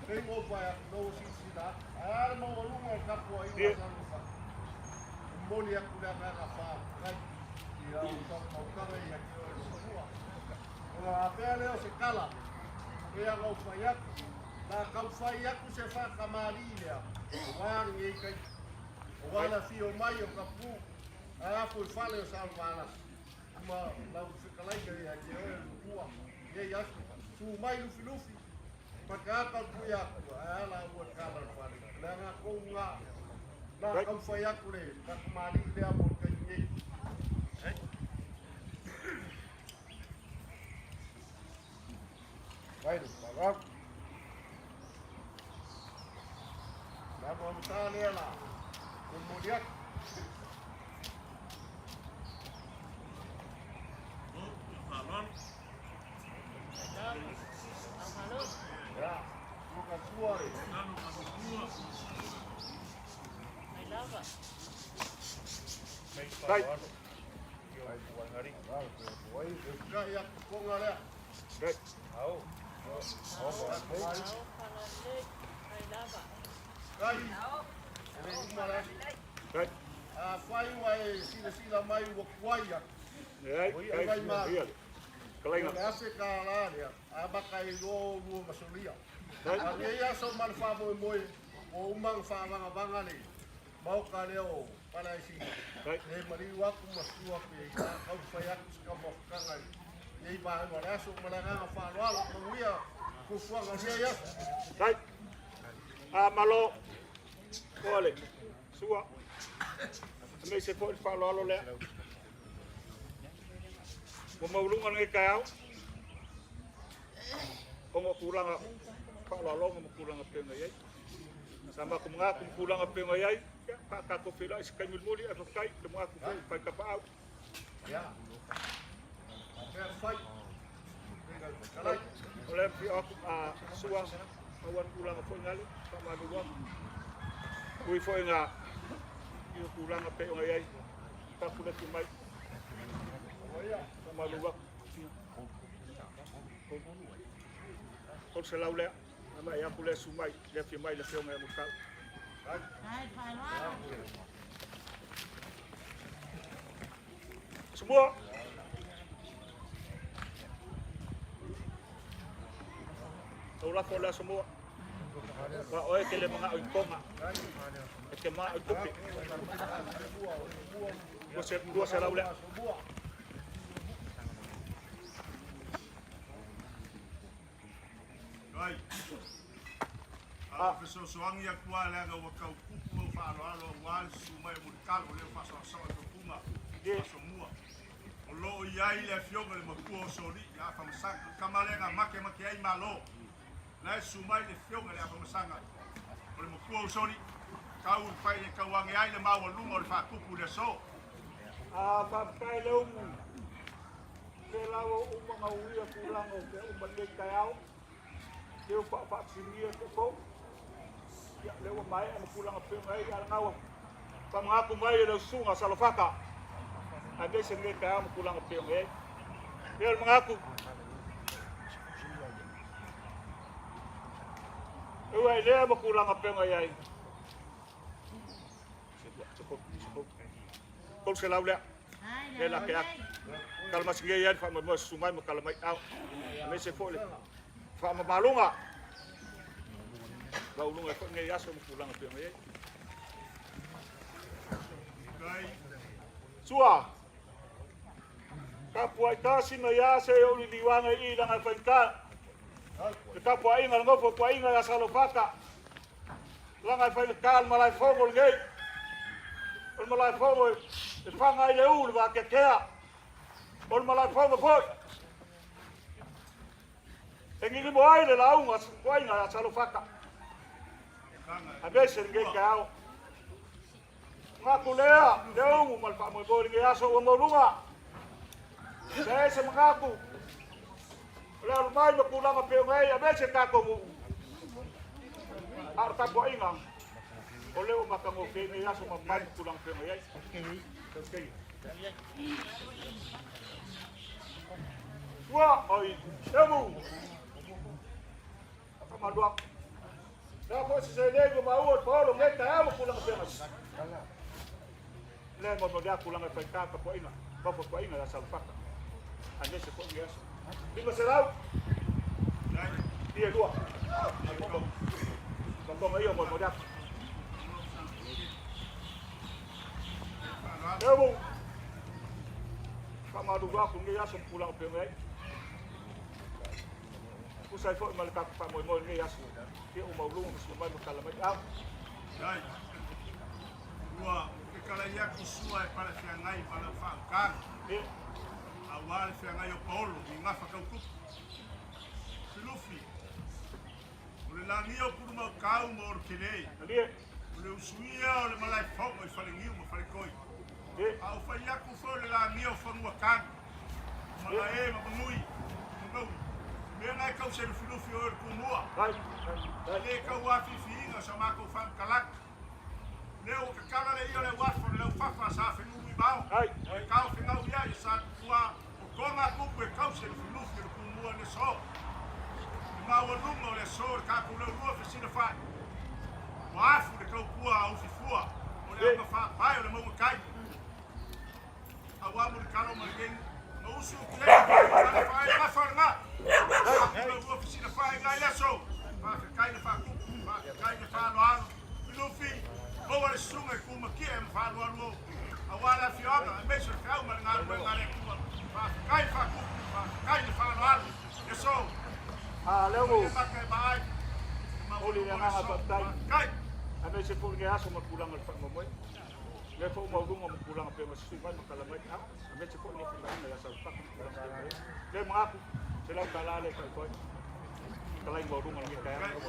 pei ua ou fai atu, na ua silasila atu. Ae a le maualuga o le tapuaiga a Salofata? E momoli atu le agaga faafetai i lau tautautaga ia te oe le Matua. Ona afea lea o se tala, pei ona ou fai atu, na tau fai atu se faatamalii lea, aua lenei taimi. Aua le afio mai o Kapu, ae afu i fale o Salevalasi, ma lau fetalaiga ia te oe le Matua, nei aso, su mai Lufilufi, Pataata pui atu, ae ala ua tala le fale. O le aga kou ngā, nā kau whai atu le takamali'i lea mo le taimi nei. Vai le whalau. Nā mua mata lea la, momoli atu. Vai. Afai ua e silasila mai ua tuai atu. Leai, ia le. O le $1,000 lea, amata i 22 ma solia. A o lenei aso ma le faamoemoe, ua uma ona faavagavaga le maota lea o Palaesina. E maliu atu ma susu atu i ai, a taumafai atu se taumafataga i lenei vaega o le aso. Ma le agaga faaaloalo, manuia fuafuaga o lenei aso. Vai. A malo. O le sua. Aemaise foi le faaaloalo lea. Ua maualuga lenei taeao ona o tulaga faaaloaloga ma tulaga pei ona i ai. Sa matou manatu ma tulaga pei ona i ai, ia, pe a tatou feiloai i se taimi mulimuli, ae faafetai le manatu foi i fai tapaau. O lea e afio atu a Sua, pau lava le tulaga foi gale, faamalulu atu. Ui foi ina i o tulaga pei ona i ai, tapu mai. Faamalulu atu. 300 lea, agai atu lea su mai, le afio mai le afioga ia Mulitalo. Semua. Lau lafo le aso mua. Wa oe ke le manga'o i tonga. E te manga'o i tupe. 200 lea. Ai. A o fesoasoani atu lava leaga ua tau tupu lou faaaloalo aua le susu mai o Mulitalo lea ua faasoasoa i Tofuga aso mua. O lo o i ai le afioga i le matua o Solii ia Afamasaga, o le tama lea na makemake ai Malo. La e susu mai le afioga i le Afamasaga o le matua o Solii, tau i fai e tauage ai le maualuga o le faatupu i le aso. A faafetai le umu, pela ua uma ona uia tulaga o mea uma i lenei taeao, lea ua faafaafesilia totou, ia lea ua maea ma tulaga pei ona i ai, a o lena ua faamanatu mai e lau susuga Salofata, aemaise lenei taeao ma tulaga pei ona i ai. Ia o le manatu, e ua i lea ma tulaga pei ona i ai. 300 lea, lea la ke atu. Kalamasigi ai le faamoemoe susu mai ma kalamaiau. Aemaise foi le faamamaluga. Lauuluga ai foi lenei aso ma tulaga e pei ona i ai. Sua, tapuai tasi mai ia se o liliuaga i i langa e faigata. Le tapuaiga le nofo tuaiga ia Salofata. Langa e faigata le malaefono lenei. O le malaefono e faga ai le u le vakeakea. O le malaefono foi. E gigimo ai le lauga tuaiga ia Salofata. Aemaise lenei taeao. Ngaku lea, le ugu ma le faamoemoe lenei aso ua mauluga. Se se manatu. O le alu mai ma tulaga pei ona ai, aemaise tatou nuu. A o le tapuaiga, o lea ua matagofie ai lenei aso ma mai ma tulaga pei ona i ai. Okay. Ua, oi, emu. Whakamaloa. Lea foi se seleni o maua i paolo ngai taeao ma tulaga pei ona. Lea e molimoli atu tulaga e faigata tapuaiga, maufautuaiga ia Salufata. Aemaise foi lenei aso. 500. Ia lua. Mamoga ia o molimoli atu. Emu. Whamalulu atu lenei aso ma tulaga pei ona i ai. Tusa ai foi ma le tatou faamoemoe i lenei aso. Ia ua mauluga ma sua mai ma tala mai au. Dai. Ua ke kala ia ku sua e pala feagai ma lau faautaga. Ia. Auā le feagai o Paolo i gafa tautupu. Filufi. O le lagia o Pulumaukau ma Olokele. Malie. O le usuia o le malaefono i Faleniu ma Falekoi. Ia. A o fai atu foi o le lagia o Fanuatanu. O Malae ma Manui. Manaui. Mea na e tau se lufilufi o oe le Tumua. Ai. E le tau afiafiina o sa matou faamatalaga. Lea ua tatala le ia o le uafu o le laufafa sa fenuu i vao. Ai. E tao fengau ia i sa tua o tonga tupu e tau se lufilufi o le Tumua le aso. Le maualuga o le aso o le tatou leulua fesila fai. Ua afu le taupua a ufifua o le auga faapae o le mauga tai. Auā mulitalo ma le gegu ma usu utu nei le fai le gafa o le ga. Tatou leulua fesila fai ngai le aso. Faafetai le faatupu, faafetai le faaaloalo. Filufi, maua le susuga i Tumatie ma faalualu o. Auā le afioaga, aemaise o le feau ma le galuega a le Atua. Faafetai le faatupu, faafetai le faaaloalo. Le aso. A lea ua E maka e vaai. Oli le agaga faafetai. Faafetai. Aemaise foi lenei aso ma tulaga o le faamoemoe. Lea foi ua mauluga ma tulaga pei ona susu mai ma tala mai au. Aemaise foi le faiga ia Salufata ma tulaga pei ona i ai. Lea manatu, $100 lea e faaipoa ai. Talai maualuga lenei taeao.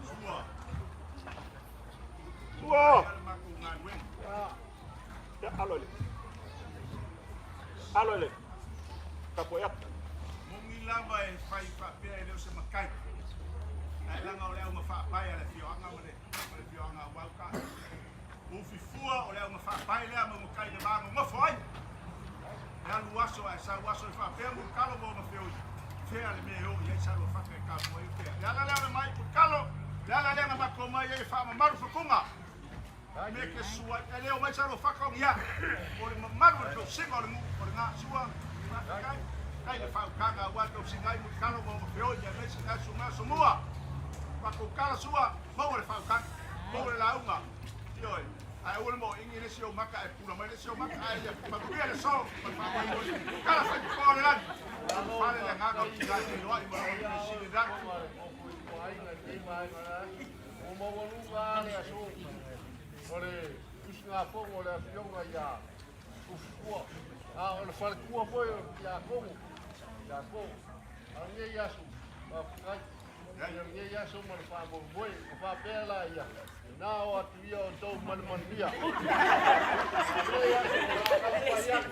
Sua. Ua! Le matou galuega. Ia, alo ile. Alo ile. Tapuai atu. Moni lava e fai faapea e le o se matai. Ae laga o le auga faapae a le afioaga ma le afioaga a Uauta. Ufifua o le auga faapae lea ma matai le va nonofo ai. E alu aso ae sau aso e faapea mulitalo ma ona feoi. Fea le mea e oo i ai Saluafata e tapuai o fea. Le ala lea o le mai mulitalo, le ala lea na matou mai ai e faamamalu fatuga. Me ke sua, e leo mai Saluafata o ia. O le mamalu o le tausiga o le nuu, o le gā sua, faafetai. Kai le faautaga aua tausiga ai mulitalo ma ona feoi, aemaise nai suga somua. Matou tala sua, maua le faautaga, maua le lauga. Ioe, ae aua le moʻoiga i le isi ou maka ae pula mai le isi ou maka ae ia manuia le aso ma le faamoemoe. Tala fai popoa o le lagi. Fale le agaga o tina e feiloai ma lau Afioga Sili i le lagi. Ua maualuga le aso o le usugafono o le afioga ia Ufufua, a o le faletua foi o le Tiakono, Tiakono. A o lenei aso, faafetai. Ia lenei aso ma le faamoemoe, ma faapea la ia, na o atu ia o tou ma le manuia. Lenei aso, o le a taumafai atu,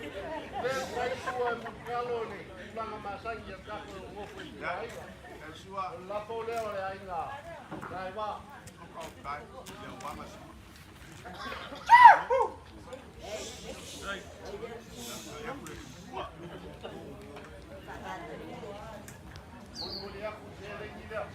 le mafai sua e mulitalo i le tulaga masani ia tatou nofo i tua aiga. E sua. O le lapo lea o le aiga Taeva. Molimoli atu i seleni lea.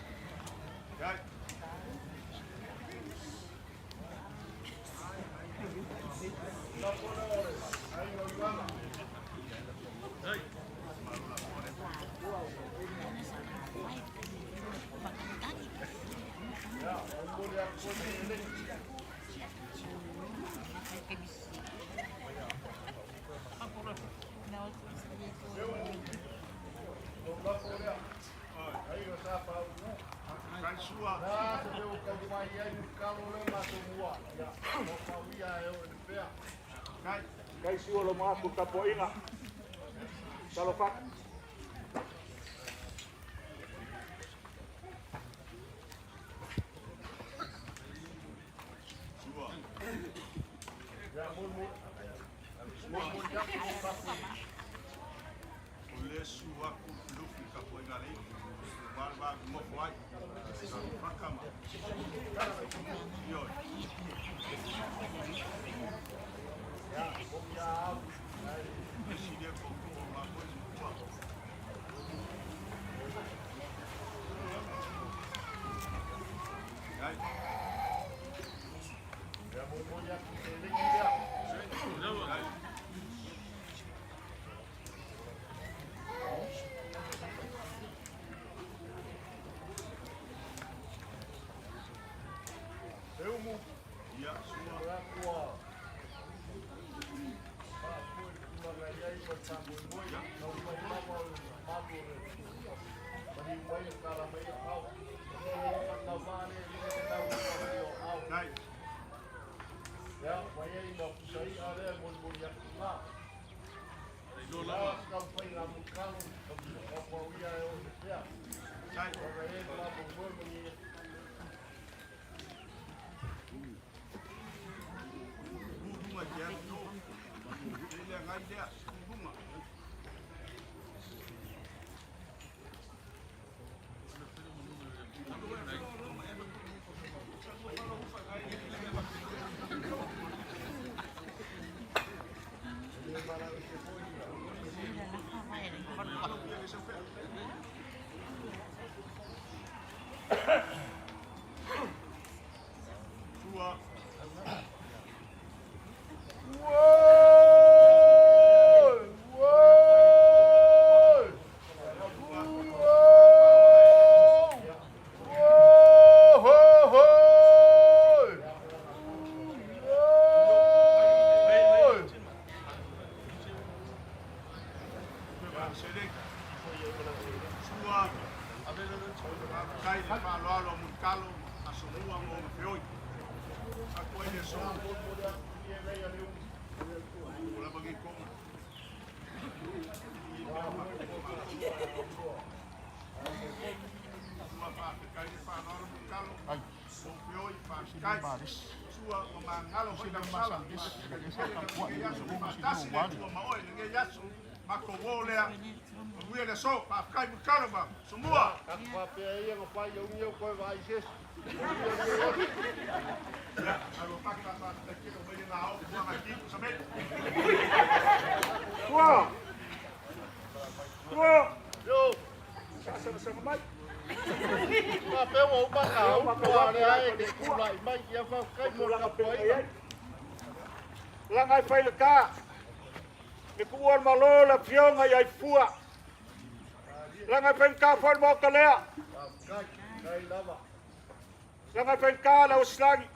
Kai sua lo maku tapuaiga. Talofa. O le su aku lufi ka po inga lei. Wa ba mo fo ai. Sa fakama. Yo. Si le ko ko ma ko ko. Ai. Ia sua. Ai. Ai. Bunga ke atu. Le ngai lea bunga. Sua. Sua. Kai le whaaloalo a Mutalo, a Somua mo ma feoi. A koe le so. O la bangi konga. Sua wha kai le whaaloalo Mutalo. O feoi wha kai. Sua o mangalo hoi na sala. Tasi le tua ma oe le nge yaso. Mako wo lea. O le so. Wha kai Mutalo ma. Somua. Ia, alo paka pa te kilo mai ngā o kuanga ki, sa me. Tua. Tua. Yo. Sa sa sa mai. Langa i whai le ka. Me ku ua malo la fionga i ai fua. Langa i whai le ka whai mo ka lea. Langa i whai le ka la oslangi.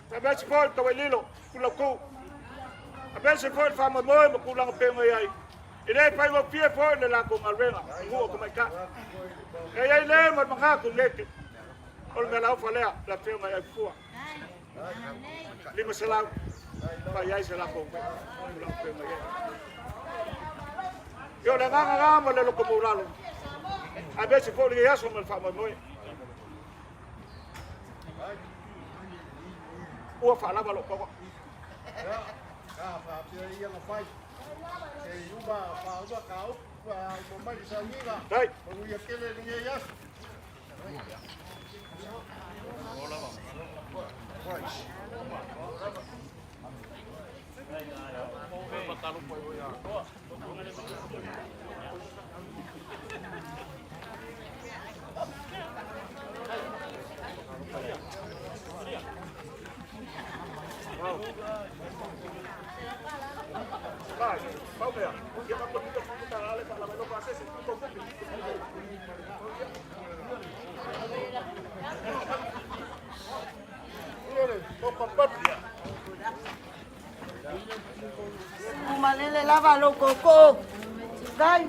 Ta mea si foi ka waililo, kula ku. A mea si foi wha moe ma kulanga penga i ai. I le pai wa pia foi le lako ngalwenga, ngua ko mai ka. E ai le ma manga ku leke. O le mea lau falea, la fionga i ai fua. Lima selau. Pa iai se lako kulanga penga i ai. Yo le nganga ngama ma le loko maulalo. A mea si foi le aso ma le wha moe. Ua wha lava lo koko. Dai. Umalele lava lo koko. Kai.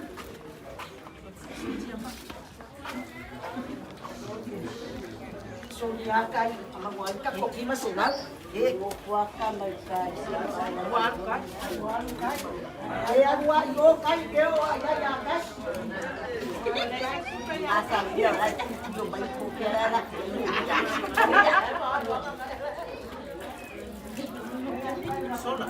Sonia kai ama ka koki masenal. E waka mai kai. Wa kai. Wa kai. Ai arua yo kai ke o ai ai kai. Asa ia lai yo mai ko ke ra. Sola.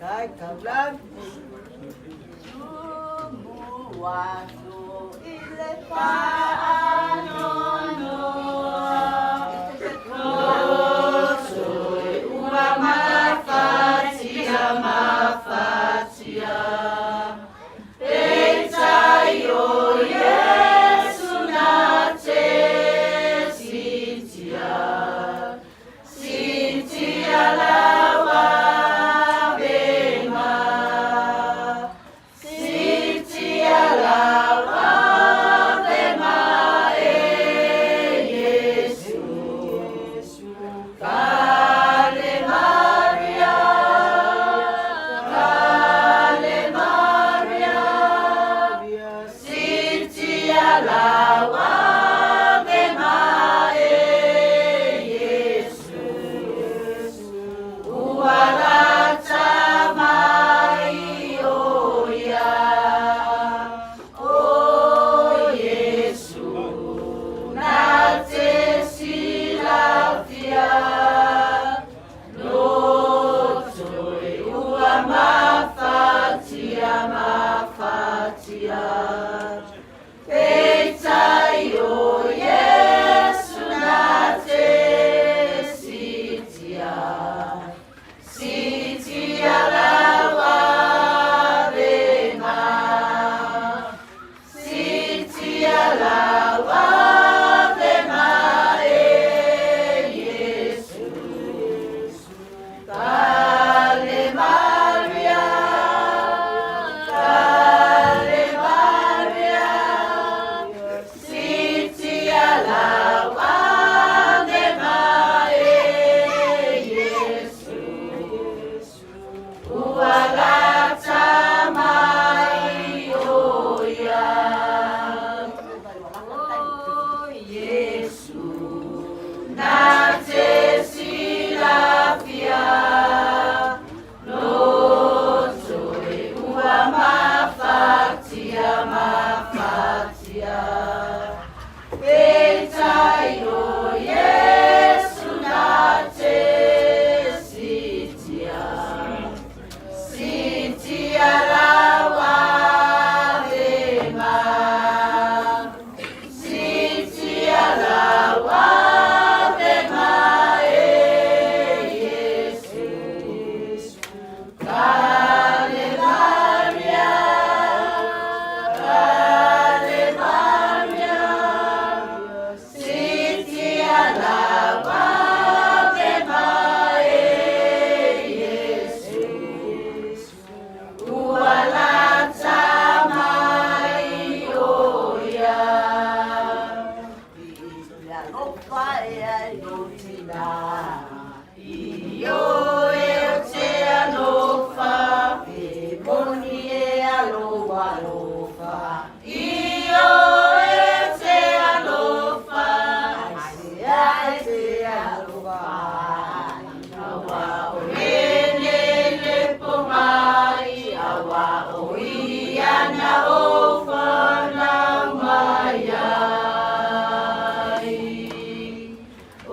Kai kaulan. Sumua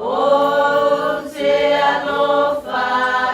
O te alofa.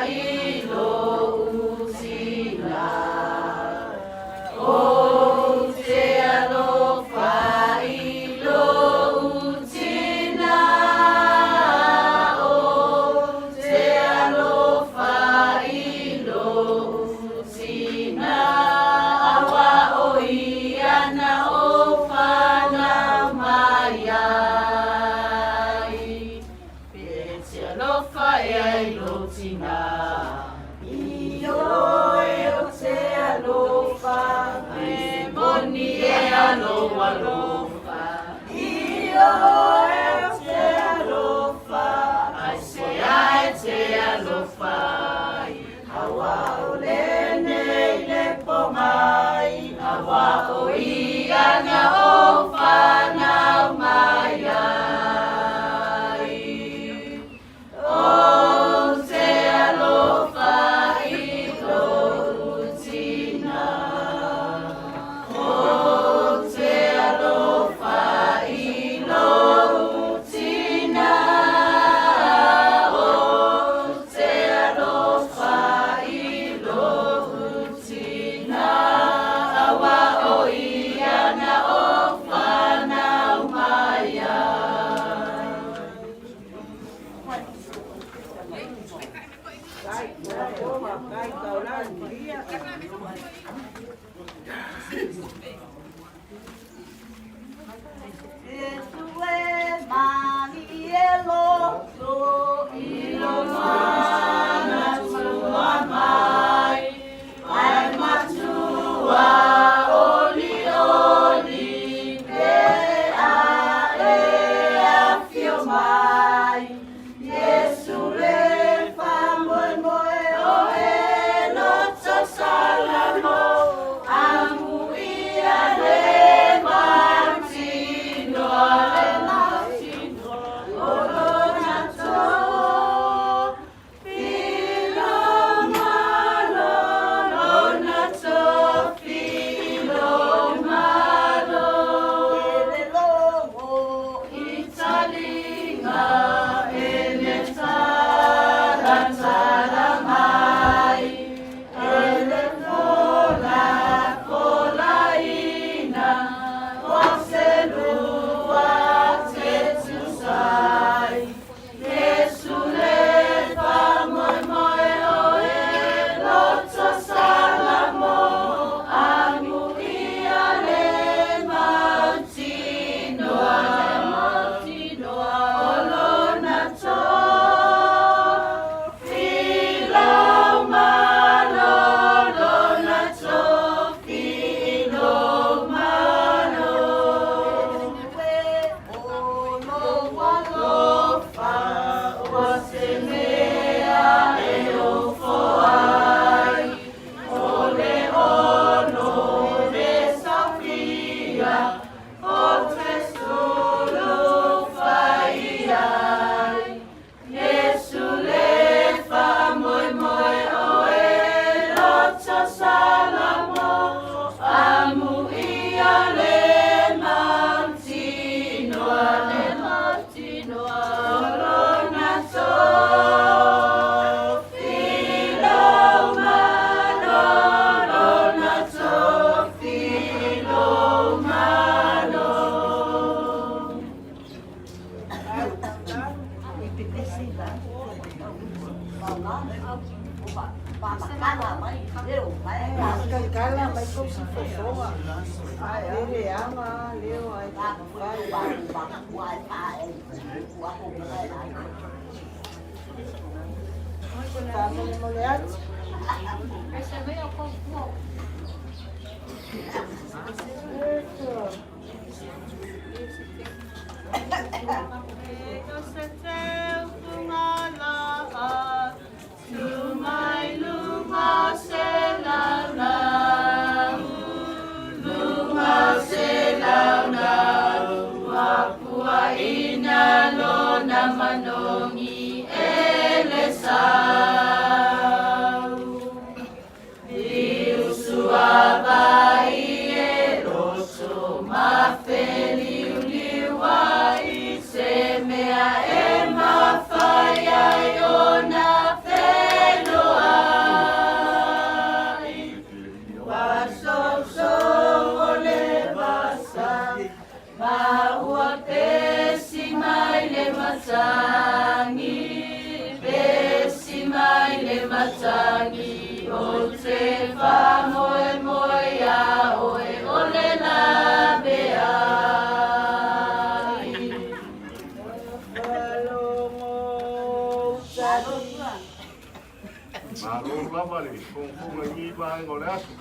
Malo lava le fogafoga i lenei vaega o le aso.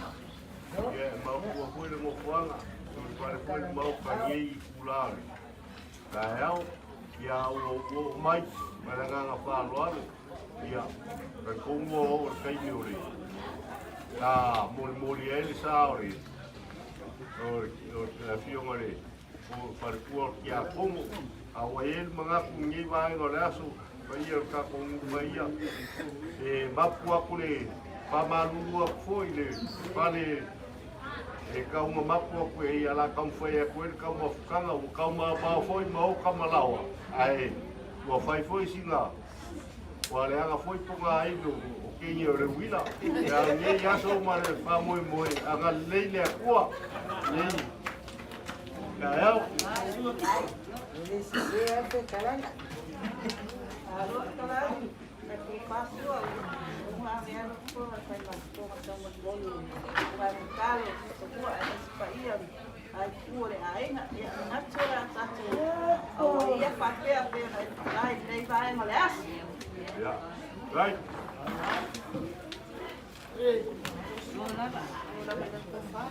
Ia e mafua foi le nofoaga, o le fale foi le maoka i lenei itula o le taeao. Ia ua ou oo mai ma le agaga faaaloalo, ia talitonu ua oo le taimi o le sa molimoli ai le sa o le o le afioga i le faletua o le Tiakono. A ua i ai le manatu i lenei vaega o le aso, paia o le tatou nuu paia, e mapu atu le faamalulu atu foi i le fale e tau mamapu atu e ia la taumafai atu ai le taumafutaga ua taumaomao foi ma oka ma laoa, ae ua fai foi sina ua leaga foi ponaaino o kegi o le uila. A o lenei aso ma le faamoemoe, agalelei le Atua nei taeao. Ave alo fofoga le faimafofoga taumolimoli o ae tatalo tomua aemaise paia ai pu o le aiga. Ia manatu o le a tatou auaia faapea pei ona e faaaoga i lenei vaega o le aso. Ia. Right. Malo lava, malo lava i lau tofa.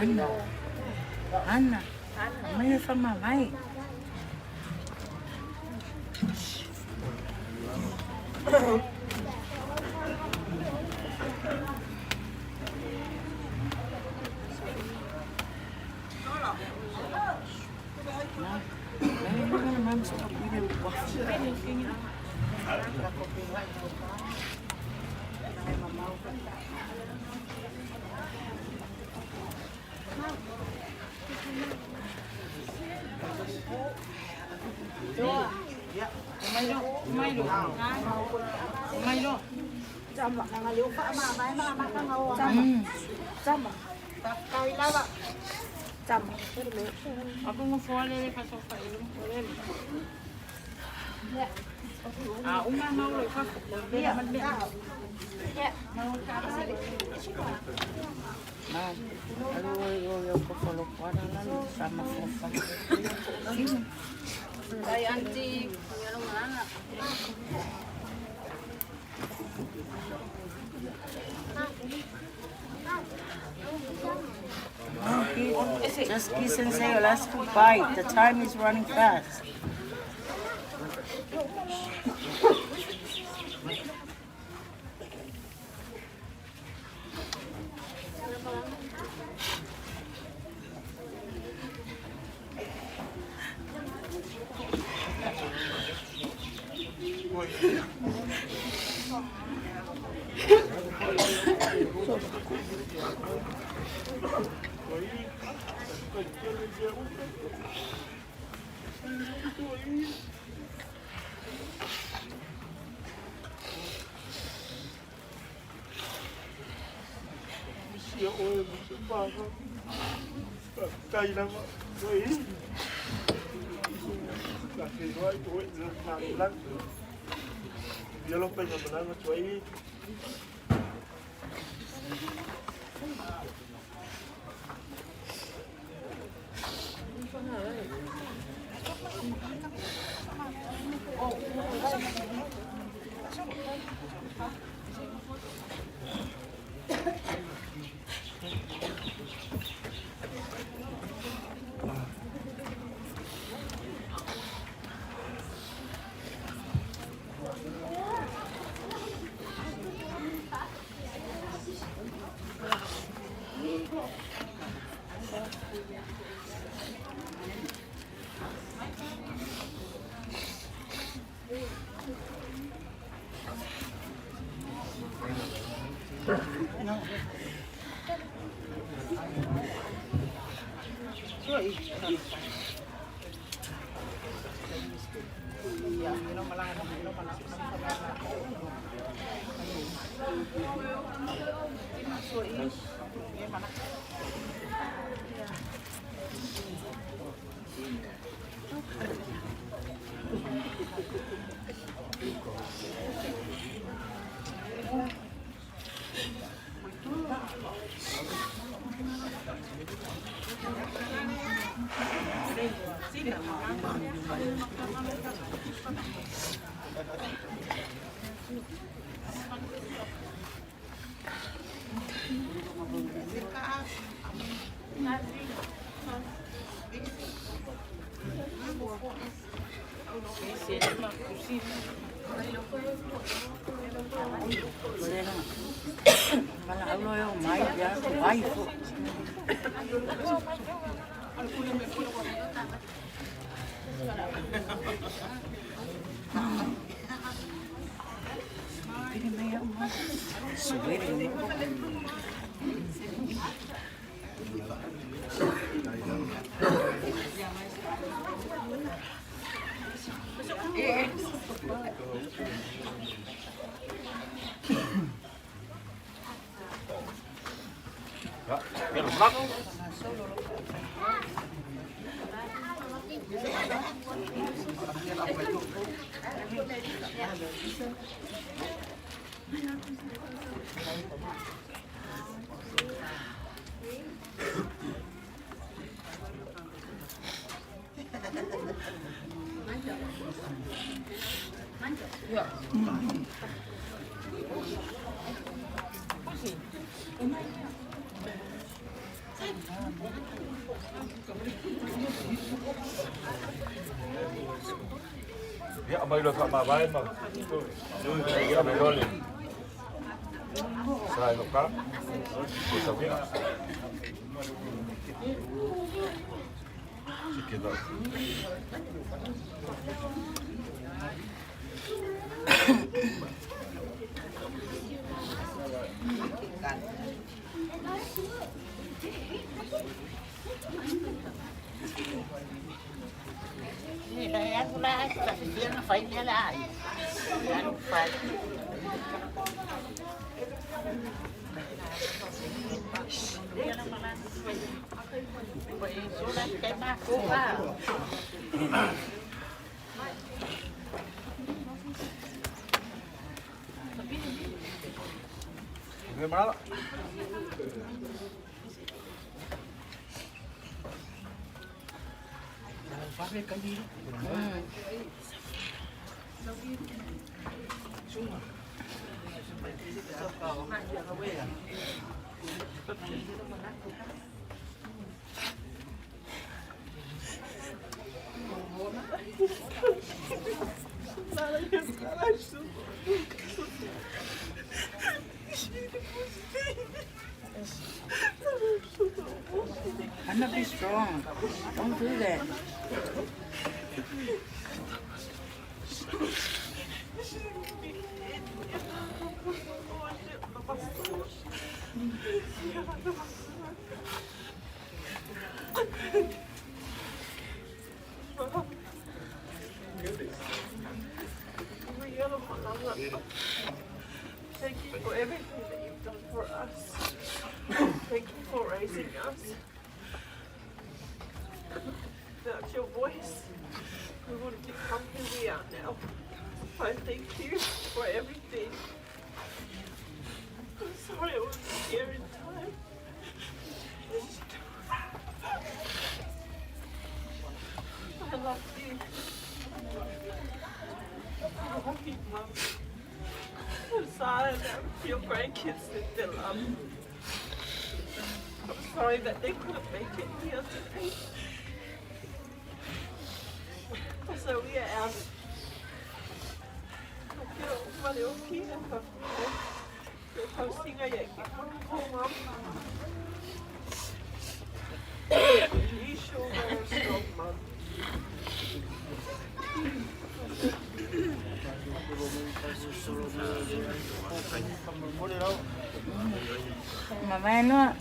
Anna, Anna, mai fa mai. Just kiss and say your last goodbye. The time is running fast. Faafetai lava oi. Faafeiloai oi le malolaga. Ia lau faigamalaga tuai. Ia, aumai loa faamavae ma aumai loa le sa i lou tala o sauiga. Siki tau. Hannah, be strong. Don't do that. Thank you for everything that you've done for us. Thank you for raising us. Without your voice, we wouldn't become who we are now. I thank you for everything. I'm sorry I wasn't here in time. I love you. I love you, Mum. I'm sorry that your grandkids that they love. I'm sorry that they couldn't make it here today. So we are out. You sure were a strong mum. Mamae noa.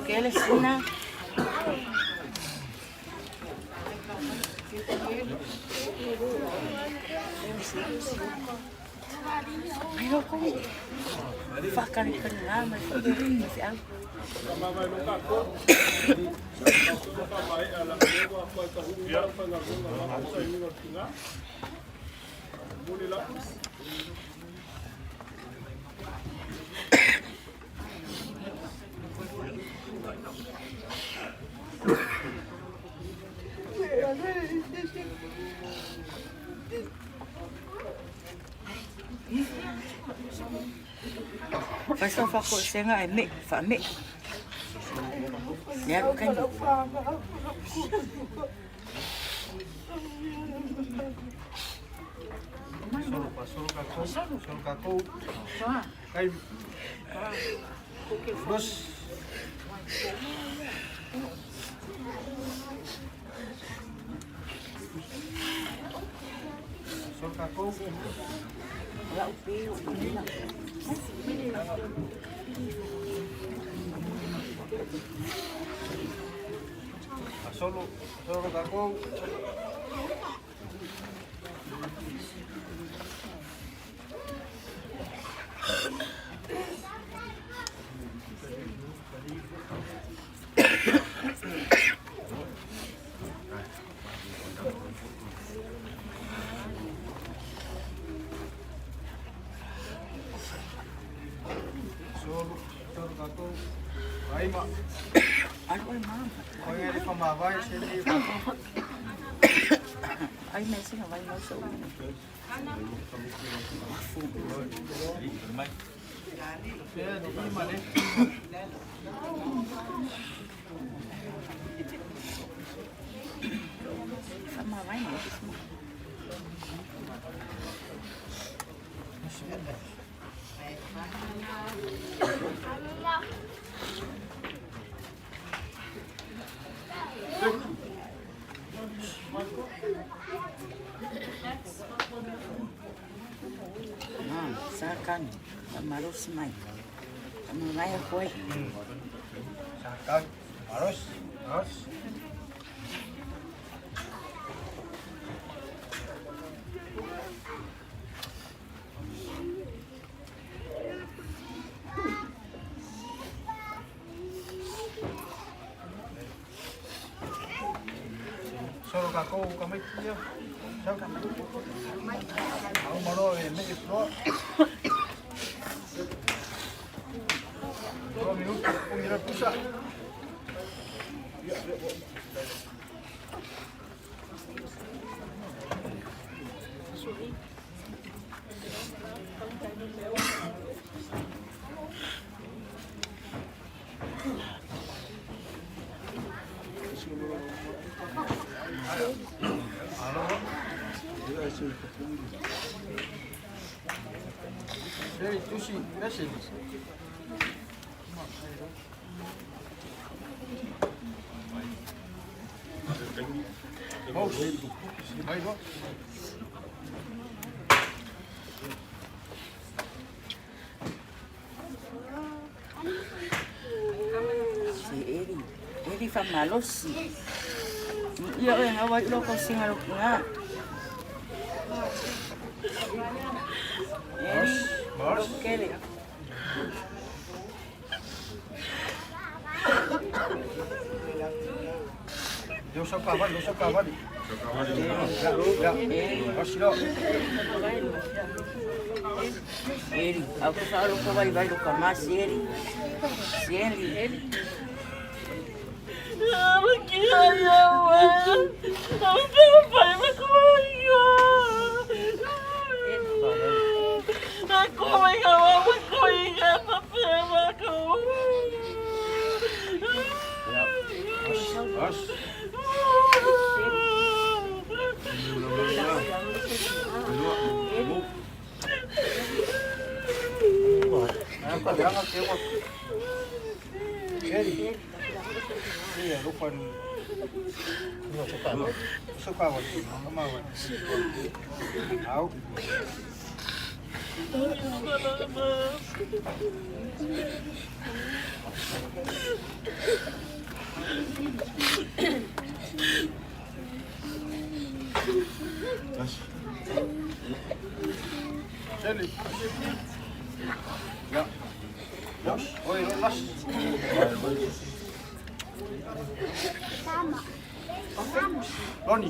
Kele sina. Mai loko. Whakanikani ngā mai whakanikani. Fai sau whakoesenga e me, wha me. Nea ko kaini. Solo pa solo ka kou, solo ka kou. Kai. Dos. Solo ka kou. Solo, solo ka kou. Solo, solo ka kou. Ai ma. Alu ai mama. Ko ia le whamawai se le Ai me singa vai mau sau. Pea ni ima le. Whama vai mau sina. Ah, sa kani. Malosi mai. Mai hoi. Sa Maros. Maros. Solo ka kou ka mai kia. Sau. Au maro e me e floa. 2 minuti, o mira pusa. Seri tusi, message. Mai bo. Se eri. Eri fa malosi. Ia e ngawa i loko singa loko ngā. Eri. Maros. Kele. Deu seu cavalo, deu seu cavalo. Ya, ya. Eri. Au ko wha loko vai vai loko masi eri. Si eri. Loni,